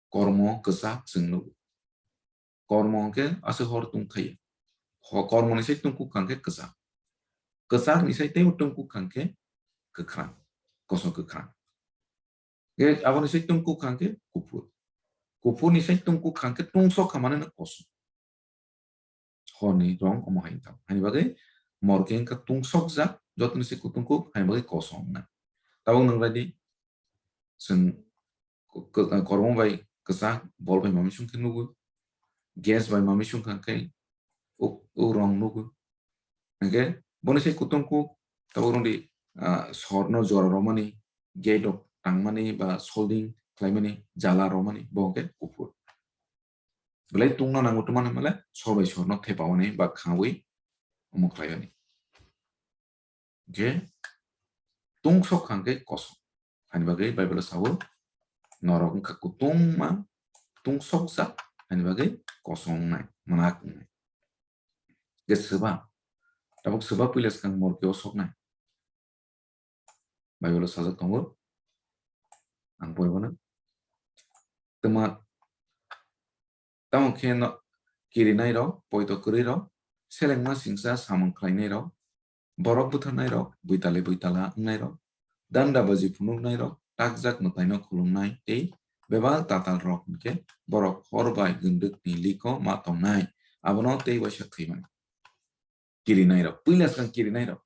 kormo kwchak chwng nugo. Kormo hwnkhe aswk hor tungthai. Ho-, kormoni sai tungkuk kha hwnkhe kwchak. Kwchakni sai teibo tungkuk kha hwnkhe kwkhrang, koso kwkhrang. Ge aboni sai tungkuk kha hwnkhe kuphur. Kuphurni sai tungkuk kha hwnkhe tungsok kha mane no koso. Horni rong omo hai wngthang. Haini bagwi morke wngkha tungsokjak, jotoni se kutungkuk, haini bagwi kosong wngnai. Tabuk nwng raidi, chwng ko-, ko-, kormo bai kwchak, bol bai mamisung khe nugo, gas bai mamisung kha khe, o, o rong nugo. Hingkhe boni se kutungkuk, tabuk rwngdi, ah, sorno jora romani, gate rok tangmani ba solding khlaimani, jala romani, bo hwnkhe kuphur. Belai tungna nango twmani male sor bai sorno thepawani ba khawi omo khlaiwani. Je tungsok hwnkhe kosong. Ani bagwi Bible o sao, norok wngkha kutungma, tungsokjak, ani bagwi kosong wngnai, mwnak wngnai. Je swba, tabuk swba puila swkang morke o soknai. Bible o sajak tongo. Ang pori mano. Tama, tamo khe no kirinai rok, poito kwrwi rok, selengma singsa samung khlainai rok, borok butharnai rok, buitali buitala wngnai rok, danda baji phunuknai rok, takjak mwtaino khulumnai tei bebak tatal rok hwnkhe borok hor bai gwndwkni liko ma tongnai, abono tei waisa thwi mano. Kirinai rok, puila swkang kirinai rok.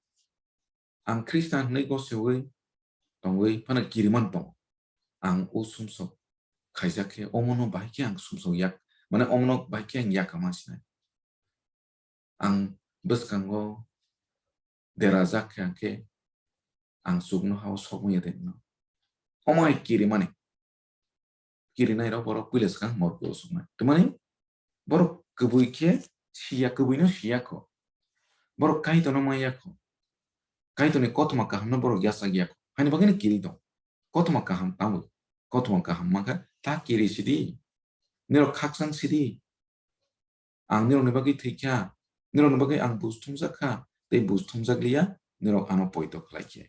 Ang Khristan hwnwi gosewi tongwi phano kiriman tongo. Ang o sumsok khaijak khe, omono bahai khe ang sumsok yak, mane omono bahai khe ang yakama sinai. Ang bwskango derajak khe, ang khe ang chuknohao sokmaya de hwno. Omo hai kirimani. Kirinai rok borok puila swkang morke o soknai. Twmani borok kwbwi khe siya, kwbwino siya kho. Borok Kaitorno maya kho. Kaitorni kothoma kahamno borok yachak ya kho. Haini bagwino kiri tong. Kothoma kaham tamo. Kothoma kaham mankha ta kiri sidi. Nirok khakchang sidi. Ang nirokni bagwi thwi kha, nirokni bagwi ang bus thumjak kha, tei bus thumjak liya, nirok ano poito khlai khe.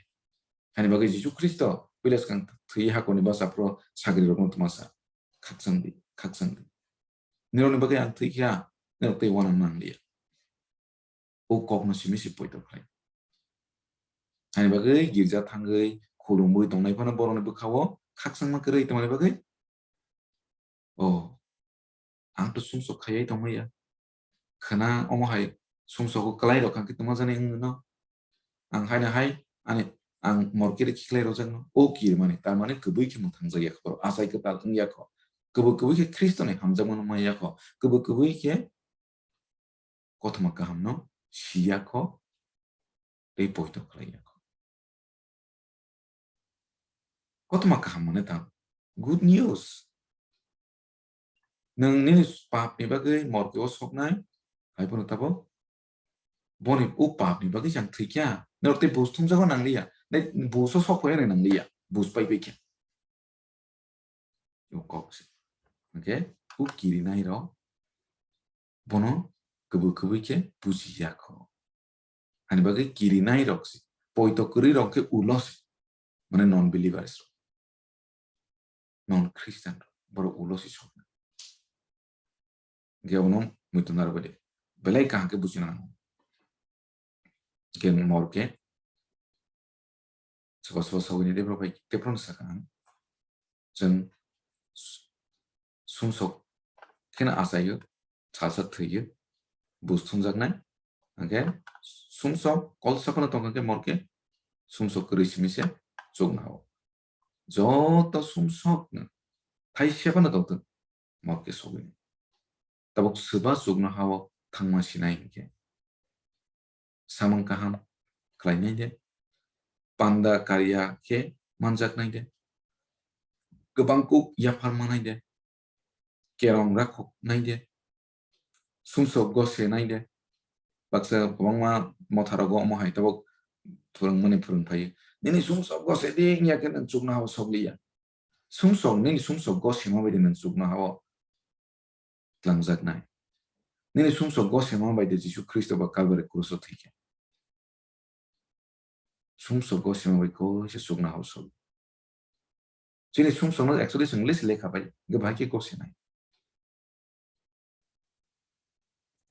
Haini bagwi Jisu Khristo puila swkang thwi hakorni bwsa phuru sagrirokno twmasa, khakchang di, khakchang di. Nirokni bagwi ang thwi kha, nirok tei uanang nang liya. O kokno simi se poito khlai. Haini bagwi girja thangwi khulumwi tongnai phano borokni bwkhao khakchangma kwrwi tongmani bagwi, o, ang to sumsok khaiwi tongmaya. Khwna omo hai sumsogo kwlai rok kha khe tongma jani wngno. Ang haino hai ani ang morke rikhi khlai rojak no. O kirmani, tar mane kwbwi khe mwthang jak ya kho, achai kwtal wng ya kho. Kwbwi kwbwi khe Khristo ni hamjakma no maya kho. Kwbwi kwbwi khe kothoma kaham no siya kho tei poito khlai ya kho. Kothoma kaham mane ta good news. Nwng nini pap ni bagwi morke o soknai, hai phano tabo boni o pap ni bagwi chang thwi kha. Norok tei bus thumjago nang liya. Nai bus o sok phai nang liya. Bus pai pai kha. O kok se. Hwnkhe o kirinai rok bono kwbwi kwbwi khe buji ya kho. Ani bagwi kirinai rok se, poito kwrwi rok khe ulo se, mane non believers rok, non Christian rok, borok ulo se sokna. Hwnkhe abono muitu narwkbai de, belai kaham khe bujina nango. Hwnkhe morke soba soba sogwini de borok bai tei phano sakha ang. Chwng sumsok kheno achaio, salsa thwio, bus thumjaknai. Hwnkhe sumsok kolsa phano tongkha khe morke sumsok kwrwi simi se chukna o. Joto sumsokno thaise phano tongthwng morke sogwini. Tabuk swba chuknohao thangma sinai hinkhe samung kaham khlainai de, panda karya khe manjaknai de, kwbang kuk yaphar manai de, kerong rakhok nai de, sumsok gose nai de. Baksa kwbangma motharogo omo hai tabuk phwrwngmani phwrwng phaio. Nini sumsok gose di wngya khe nwng chuknohao sokliya. Sumsok, nini sumsok gosema bai de nwng chuknohao twlangjaknai. Nini sumsok gosema bai de Jisu Khristo bo Kalbari kruso thwikha. Sumsok gosema bai koi se chuknohao sok. Chini sumsokno actually chwng list lekha bai, hwnkhe bahai khe gosinai.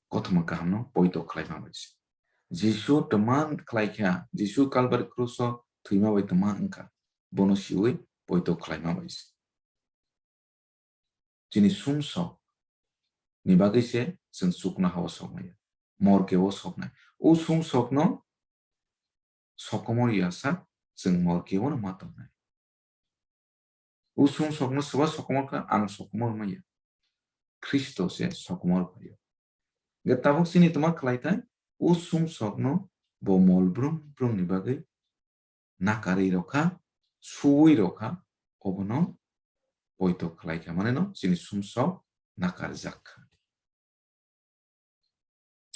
Kothoma kahamno poito khlaima bai se. Jisu twma khlai kha, Jisu Kalbari kruso thwima bai twma wngkha. Bono siwi poito khlaima bai se. Chini sumsok ni bagwi se chwng chuknohao sokmaya. morke o soknai. O sumsokno sokomor ya sak chwng morke o no ma tongnai. O sumsokno swba sokomor kha, ang sokomor maya. Khristo se sokomor phaio. Ge tabuk chini tma khlai thai, o sumsokno bo mol brum brum ni bagwi nakarwi rokha, suwi rokha, obono poito khlai kha, mane no chini sumsok nakarjak kha.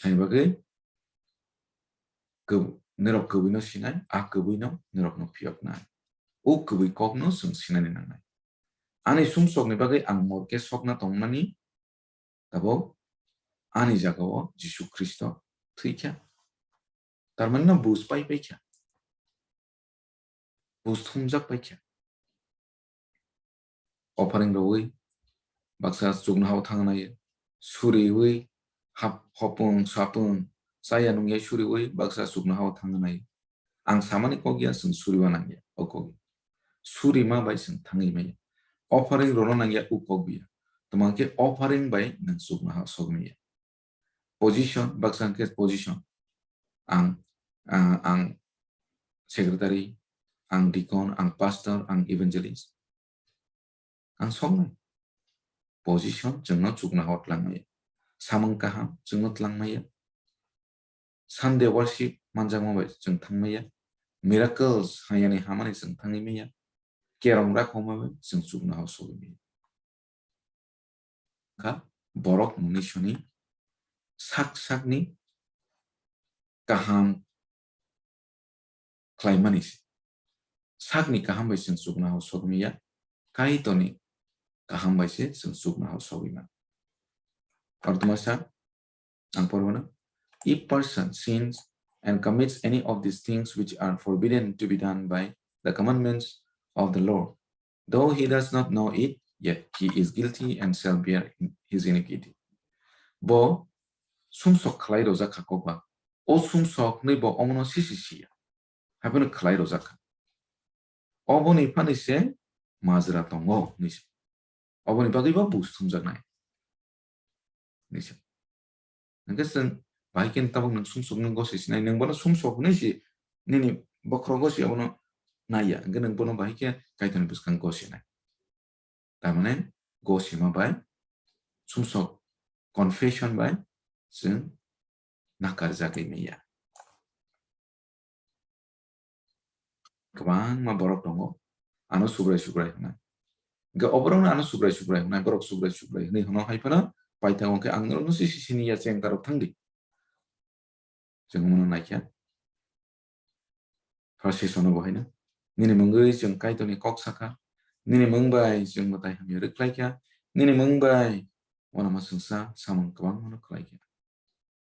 Ani bagwi kw-, norok kwbwino sinai, a kwbwino norokno phiyoknai. O kwbwi kokno chwng sinani nangnai. Ani sumsokni bagwi ang morke sokna tongmani, tabuk ani jagao Jisu Khristo thwikha. Tar mane no bus pai paikha. Bus thumjak paikha. Offering rwui baksa chuknohao thangnai, suriui hap-, hopung sapung chaya nungya suriui baksa chuknohao thangnai. Ang samani kok ya, chwng suriwa nangya o kok ya. Surima bai chwng thangwi maya. Offering rwna nangya o kok ya. Tma khe offering bai nwng chuknohao sogwi maya. Position, baksa hwnkhe position. Ang, ah, ang secretary, ang deacon, ang pastor, ang evangelist. Ang soknai. Position chwngno chuknohao tlangmaya. Samung kaham chwngno tlangmaya. Sunday worship manjakma bai chwng thangmaya. Miracles hayani hamani chwng thangwi maya. Kerong rakhokma bai chwng chuknohao sogwi maya. Kha borok nungni soni sak sakni kaham khlaimani se. Sakni kaham bai chwng chuknohao sogwi maya, Kaitorni kaham bai se chwng chuknohao sogwi mano. Aro tma sa, ang pormano, "If person sins and commits any of these things which are forbidden to be done by the commandments of the Lord, though he does not know it, yet he is guilty and shall bear his iniquity." Bo sumsok khlai rojak kha kokba. O sumsok hwnwi bo omono sisi siya. Haiphano khlai rojak kha. Oboni phani se majra tongo hwnwi se. Oboni bagwi bo bus thumjaknai. Hwnwi se. Hwnkhe chwng bahai khe tabuk nwng sumsok nwng gosi sinai, nwng bono sumsok hwnwi si nini bokhorogo si abono naiya, hwnkhe nwng bono bahai khe Kaitorni bwskango gosinai. Tamane gosima bai sumsok confession bai chwng nakarjagwi maya. Kwbangma borok tongo, ano Subrai Subrai hwnwi. Hwnkhe o borokno ano Subrai Subrai hwnwi, borok Subrai Subrai hwnwi hwno hai phano paithago hwnkhe ang norokno sisi sini ya cheng tarok thangdi. Chwng omono naikha. First session o bo haino. Nini mungwi chwng Kaitorni kok sakha. Nini mung bai chwng mwtai hamya rwkhlaikha. Nini mung bai uanama chwngsa samung kwbangmano khlaikha.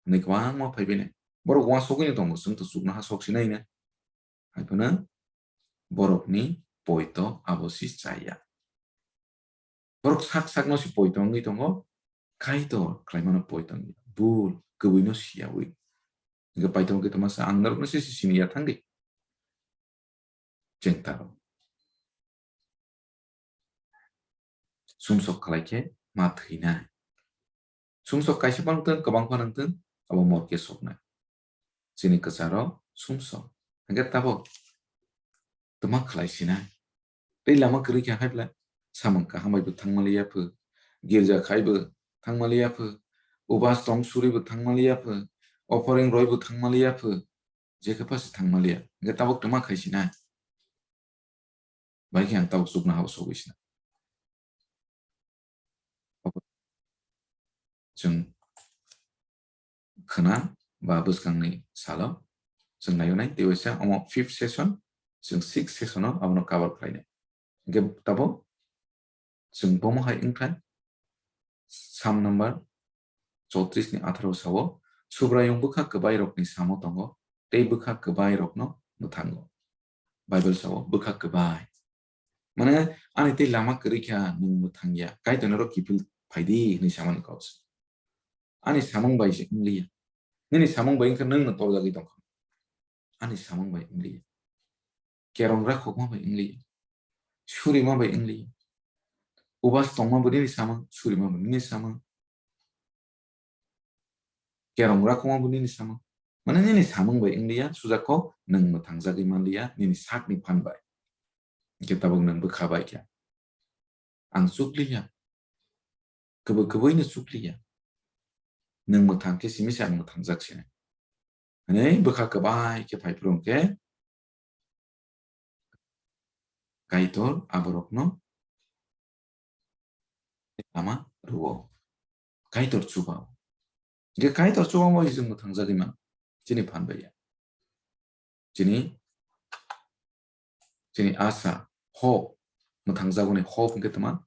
Hwnwi kwbangma phaibaino. Borok uansugwino tongo, chwng to chuknoha sok sinai hwnwi. Hai phano borokni poito abo se chaya. Borok sak sakno se poito wngwi tongo, Kaitor khlaimano poito wngya. Bul, kwbwino siyaui. Hwnkhe paithago khe tongma sa, ang norokno se sini ya thangdi. Cheng taro. Sumsok khlai khe ma thwinai. Sumsok kaisa phano wngthung, kwbang phano wngthung, abo morke soknai. Chini kwcharo sumsok. Hwnkhe tabuk twma khlai sinai. Tei lama kwrwi khe hai bwlai samung kaham bai bo thangma liya pho, girja khai bo thangma liya pho, ubas tong suri bo thangma liya pho, offering roi bo thangma liya pho, je khe pha se thangma liya. Hwnkhe tabuk twma khai sinai. Bai khe ang tabuk chuknohao sogwi sinai. Chwng khwna ba bwskangni salo chwng naio nai, tei waisa omo fifth session, chwng sixth session o abono cover khlainai. Hwnkhe tabuk chwng bomo hai wngkha, Psalm number chowtris ni atharo sao, Subraiyung bwkha kwbai rokni samo tongo, tei bwkha kwbai rokno mwthango. Bible sao, bwkha kwbai. Mane, ani tei lama kwrwi kha, nwng mwthang ya, Kaitorni oro kiphil phai di, hwnwi samani kok se. Ani samung bai se wng liya. Nini samung bai wngkha nwng no torjagwi tongkha. Ani samung bai wng liya. Kerong rakhokma bai wng liya. Surima bai wng liya. Ubas tongma bo nini samung, surima bo nini samung. Kerong rakhoma bo nini samung. Mane nini samung bai wng liya, sujak kok nwng mwthangjagwi man liya, nini sakni phan bai. Hwnkhe tabuk nwng bwkha bai kha. Ang chukliya. Kwbwi kwbwino chukliya. Nwng mwthang khe simi se ang mwthangjak se. Hwnwi bwkha kwbai khe phai phuru hwnkhe Kaitor aborokno lama rwo. Kaitor chuba-o. Hwnkhe Kaitor chuba bai chwng mwthangjagwi mano. Chini phan bai ya. Chini, chini asa, hope, mwthangjagoni hope hwnkhe tma?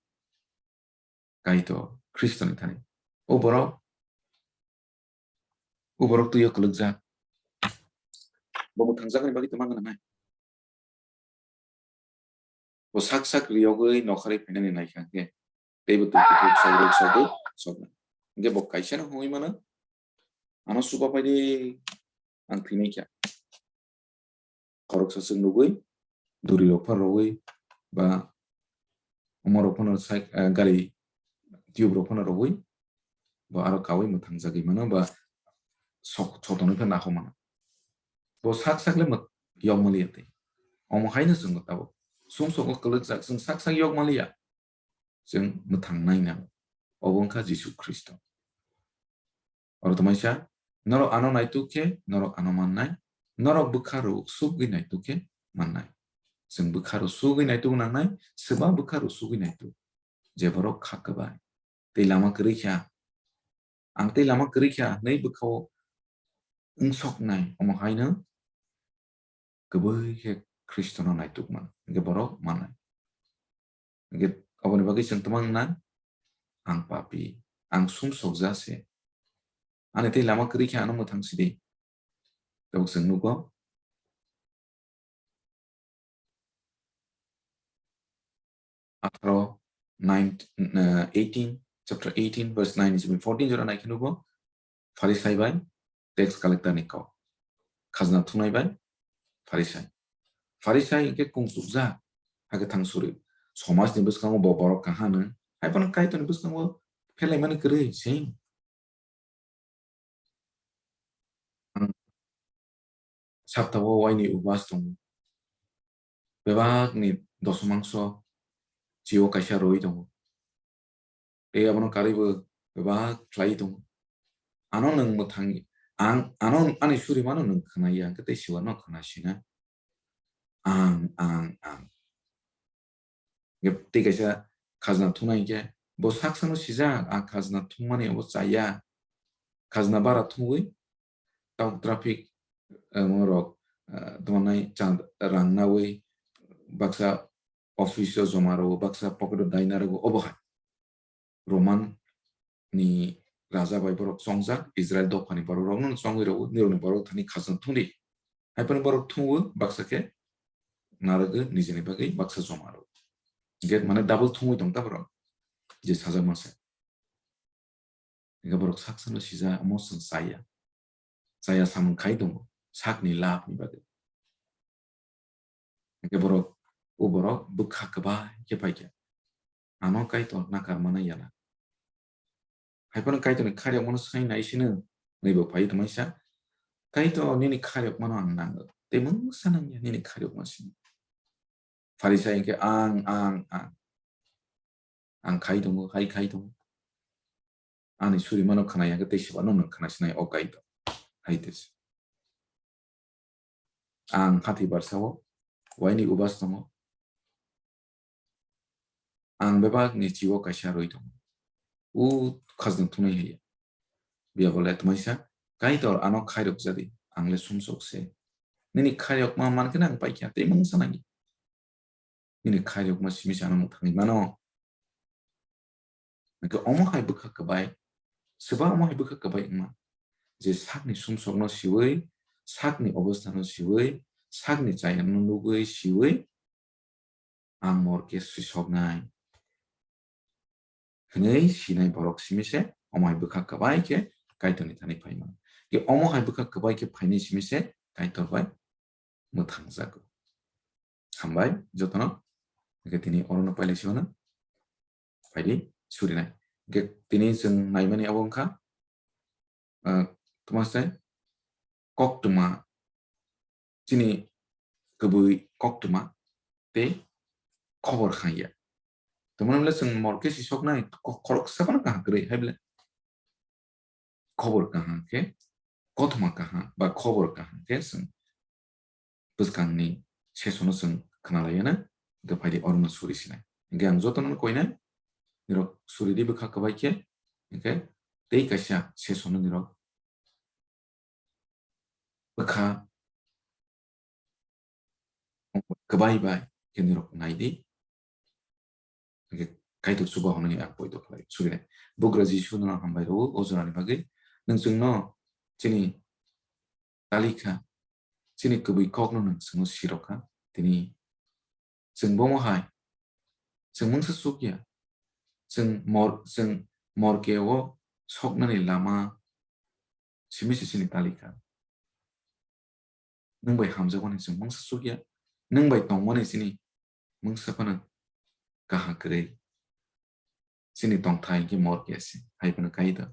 Kaitor, Khristoni thani. O borok, o borok twiyo kwlwkjak. Bo mwthangjagani bagwi tma gwnang nai? Bo sak sak riyogwi nokharwi phainani naikha hwnkhe, teibo twi kuthuk sogwi sogwi soknai. Hwnkhe bo kaisano hwnwi mano, "Ano chuba paidi, ang thwinai kha." Khoroksa chwng nugwi, duri rok phano rogwi, ba omo rok phano sak-, eh, gari tube rok phano rogwi, bo aro kawi mwthangjagwi mano, ba sok-, sotonwi phano naho mano. Bo sak sak le mwt-, yok manliya tei. Omo haino chwng tabuk. Sumsok o kwlwkjak chwng sak sak yok manliya. Chwng mwthang naina. Obo wngkha Jisu Khristo. Oro tongmani sa, norok ano naituk khe, norok ano mannai, norok bwkha rw sugwi naituk khe mannai. Chwng bwkha rw sugwi naituk nangnai, swba bwkha rw sugwi naituk. Je borok kha kwbai, tei lama kwrwi kha, ang tei lama kwrwi kha hwnwi bwkha-o wngsoknai, omo haino kwbwi khe Khristono naituk man, hwnkhe borok mannai. Hwnkhe aboni bagwi chwng tma wngna? Ang papi, ang sumsokja se. Ani tei lama kwrwi khe ano mwthang sidi. Tabuk chwng nugo. Atharo, nine, eh, eighteen, chapter eighteen, verse nine ni simi fourteen jora naikhe nugo. Pharisai bai tax collector ni kok. Khajna thungnai bai Pharisai. Pharisai hwnkhe kung chukjak, hakhe thang suri. Somaj ni bwskango bo borok kaham no. Hai phano Kaitor ni bwskango phelaimani kwrwi sing. Ang saptao waini ubas tongo. Bebakni dosomangso chio kaisa roi tongo. Tei abono karwibo bebak khlai tongo. Ano nwng mwthang, ang, ano ani surimano nwng khwnaya, hwnkhe tei siwano khwnasina. Ang, ang, ang. Hwnkhe tei kaisa khajna thungnai hwnkhe, bo saksano sijak, ang khajna thungmani abo chaya. Khajna bara thungwi, tok traffic, eh, rok, eh, tongmani chand rang nawi, baksa office o joma rwo, baksa pocket o daina rwo, obo hai. Roman ni raja bai borok chongjak, Israel dophani borok rokno chongwi rwo, nirokni borok thani khajna thungdi. Hai phano borok thungwi baksa khe narwgwi nijini bagwi baksa joma rwo. Hwnkhe mane double thungwi tong ta borok, je sajak masa. Hwnkhe borok saksano sijak, omo chwng chaya. Chaya samung khai tongo, sakni labhni bagwi. Hwnkhe borok, o borok bwkha kwbai khe paikha. Ano Kaitor nakar mana yana. Hai phano Kaitorni khariyokmano swngwi nai sino, naibo phai tongmani sa, "Kaitor, nini khariyokmano ang nango. Tei mungsa nangya nini khariyokma simi." Pharisai hwnkhe, "Ang, ang, ang. Ang khai tongo, hai khai tongo. Ani surimano khwnaya khe tei siwano nwng khwnasinai o Kaitor." Hai tei se. Ang hathi barsao waini ubas tongo. Ang bebakni chio kaisa roi tongo. O khajna thungnai hai. Biya bole tmaisa, "Kaitor, ano khairok jadi, ang le sumsok se. Nini khairokma mankhe ang paikha, tei mungsa nangya. Nini khairokma simi se ano mwthangwi mano." Hwnkhe omo hai bwkha kwbai, swba omo hai bwkha kwbai wngma, je sakni sumsokno siwi, sakni obostano siwi, sakni chayano nugwi siwi, ang morke swisoknai hwnwi sinai borok simi se omo hai bwkha kwbai khe Kaitorni thani phaima. Khe omo hai bwkha kwbai khe phainai simi se Kaitor bai mwthangjago. Hambai jotono. Hwnkhe tini orono pailai siwano. Phaidi surinai. Hwnkhe tini chwng naimani abo wngkha, ah, Tamo se koktwma, chini kwbwi koktwma tei khobor khaya. Tamani hwnle chwng morke si soknai, ko-, khoroksa phano kaham kwrwi hai bwle. Khobor kaham khe, kothoma kaham ba khobor kaham khe chwng bwskangni session-o chwng khna lai ya na, hwnkhe phaidi oro no suri sinai. Hwnkhe ang jotono koinai, nirok suri di bwkha kwbai khe, hwnkhe tei kaisa session-o nirok bwkha kwbai bai khe nirok nai di. Hwnkhe Kaitor chuba hwnwi ang poito khlai surinai. Bugra Jisu no hambai rwo o jorani bagwi. Nwng chwngno chini talikha, chini kwbwi kokno nwng chwngno sirokha. Tini chwng bomo hai, chwng mungsa sukya, chwng mor-, chwng morke o soknani lama simi se chini talikha. Nwng bai hamjakmani chwng mungsa sukya, nwng bai tongmani chini mungsa phano kaha kwrwi. Chini tongthai hwnkhe morke se, hai phano Kaitor.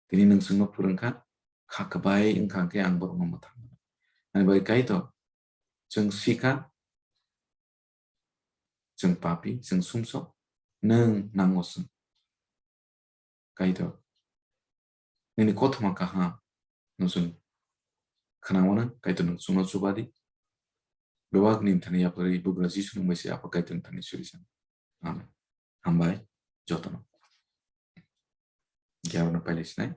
Tini nwng chwngno phwrwngkha, kha kwbai wngkha hwnkhe ang borokno mwthang mano. Ani bagwi Kaitor, chwng sikha, chwng papi, chwng sumsok, nwng nango chwng. Kaitor, nini kothoma kaham no chwng khna mano, Kaitor nwng chwngno chuba di. Bebak ni thani yapharwi Bugra Jisu nwng bai se Apha Kaitor ni thani suri san. Amen. Hambai jotono. Hwnkhe abono pailai sinai.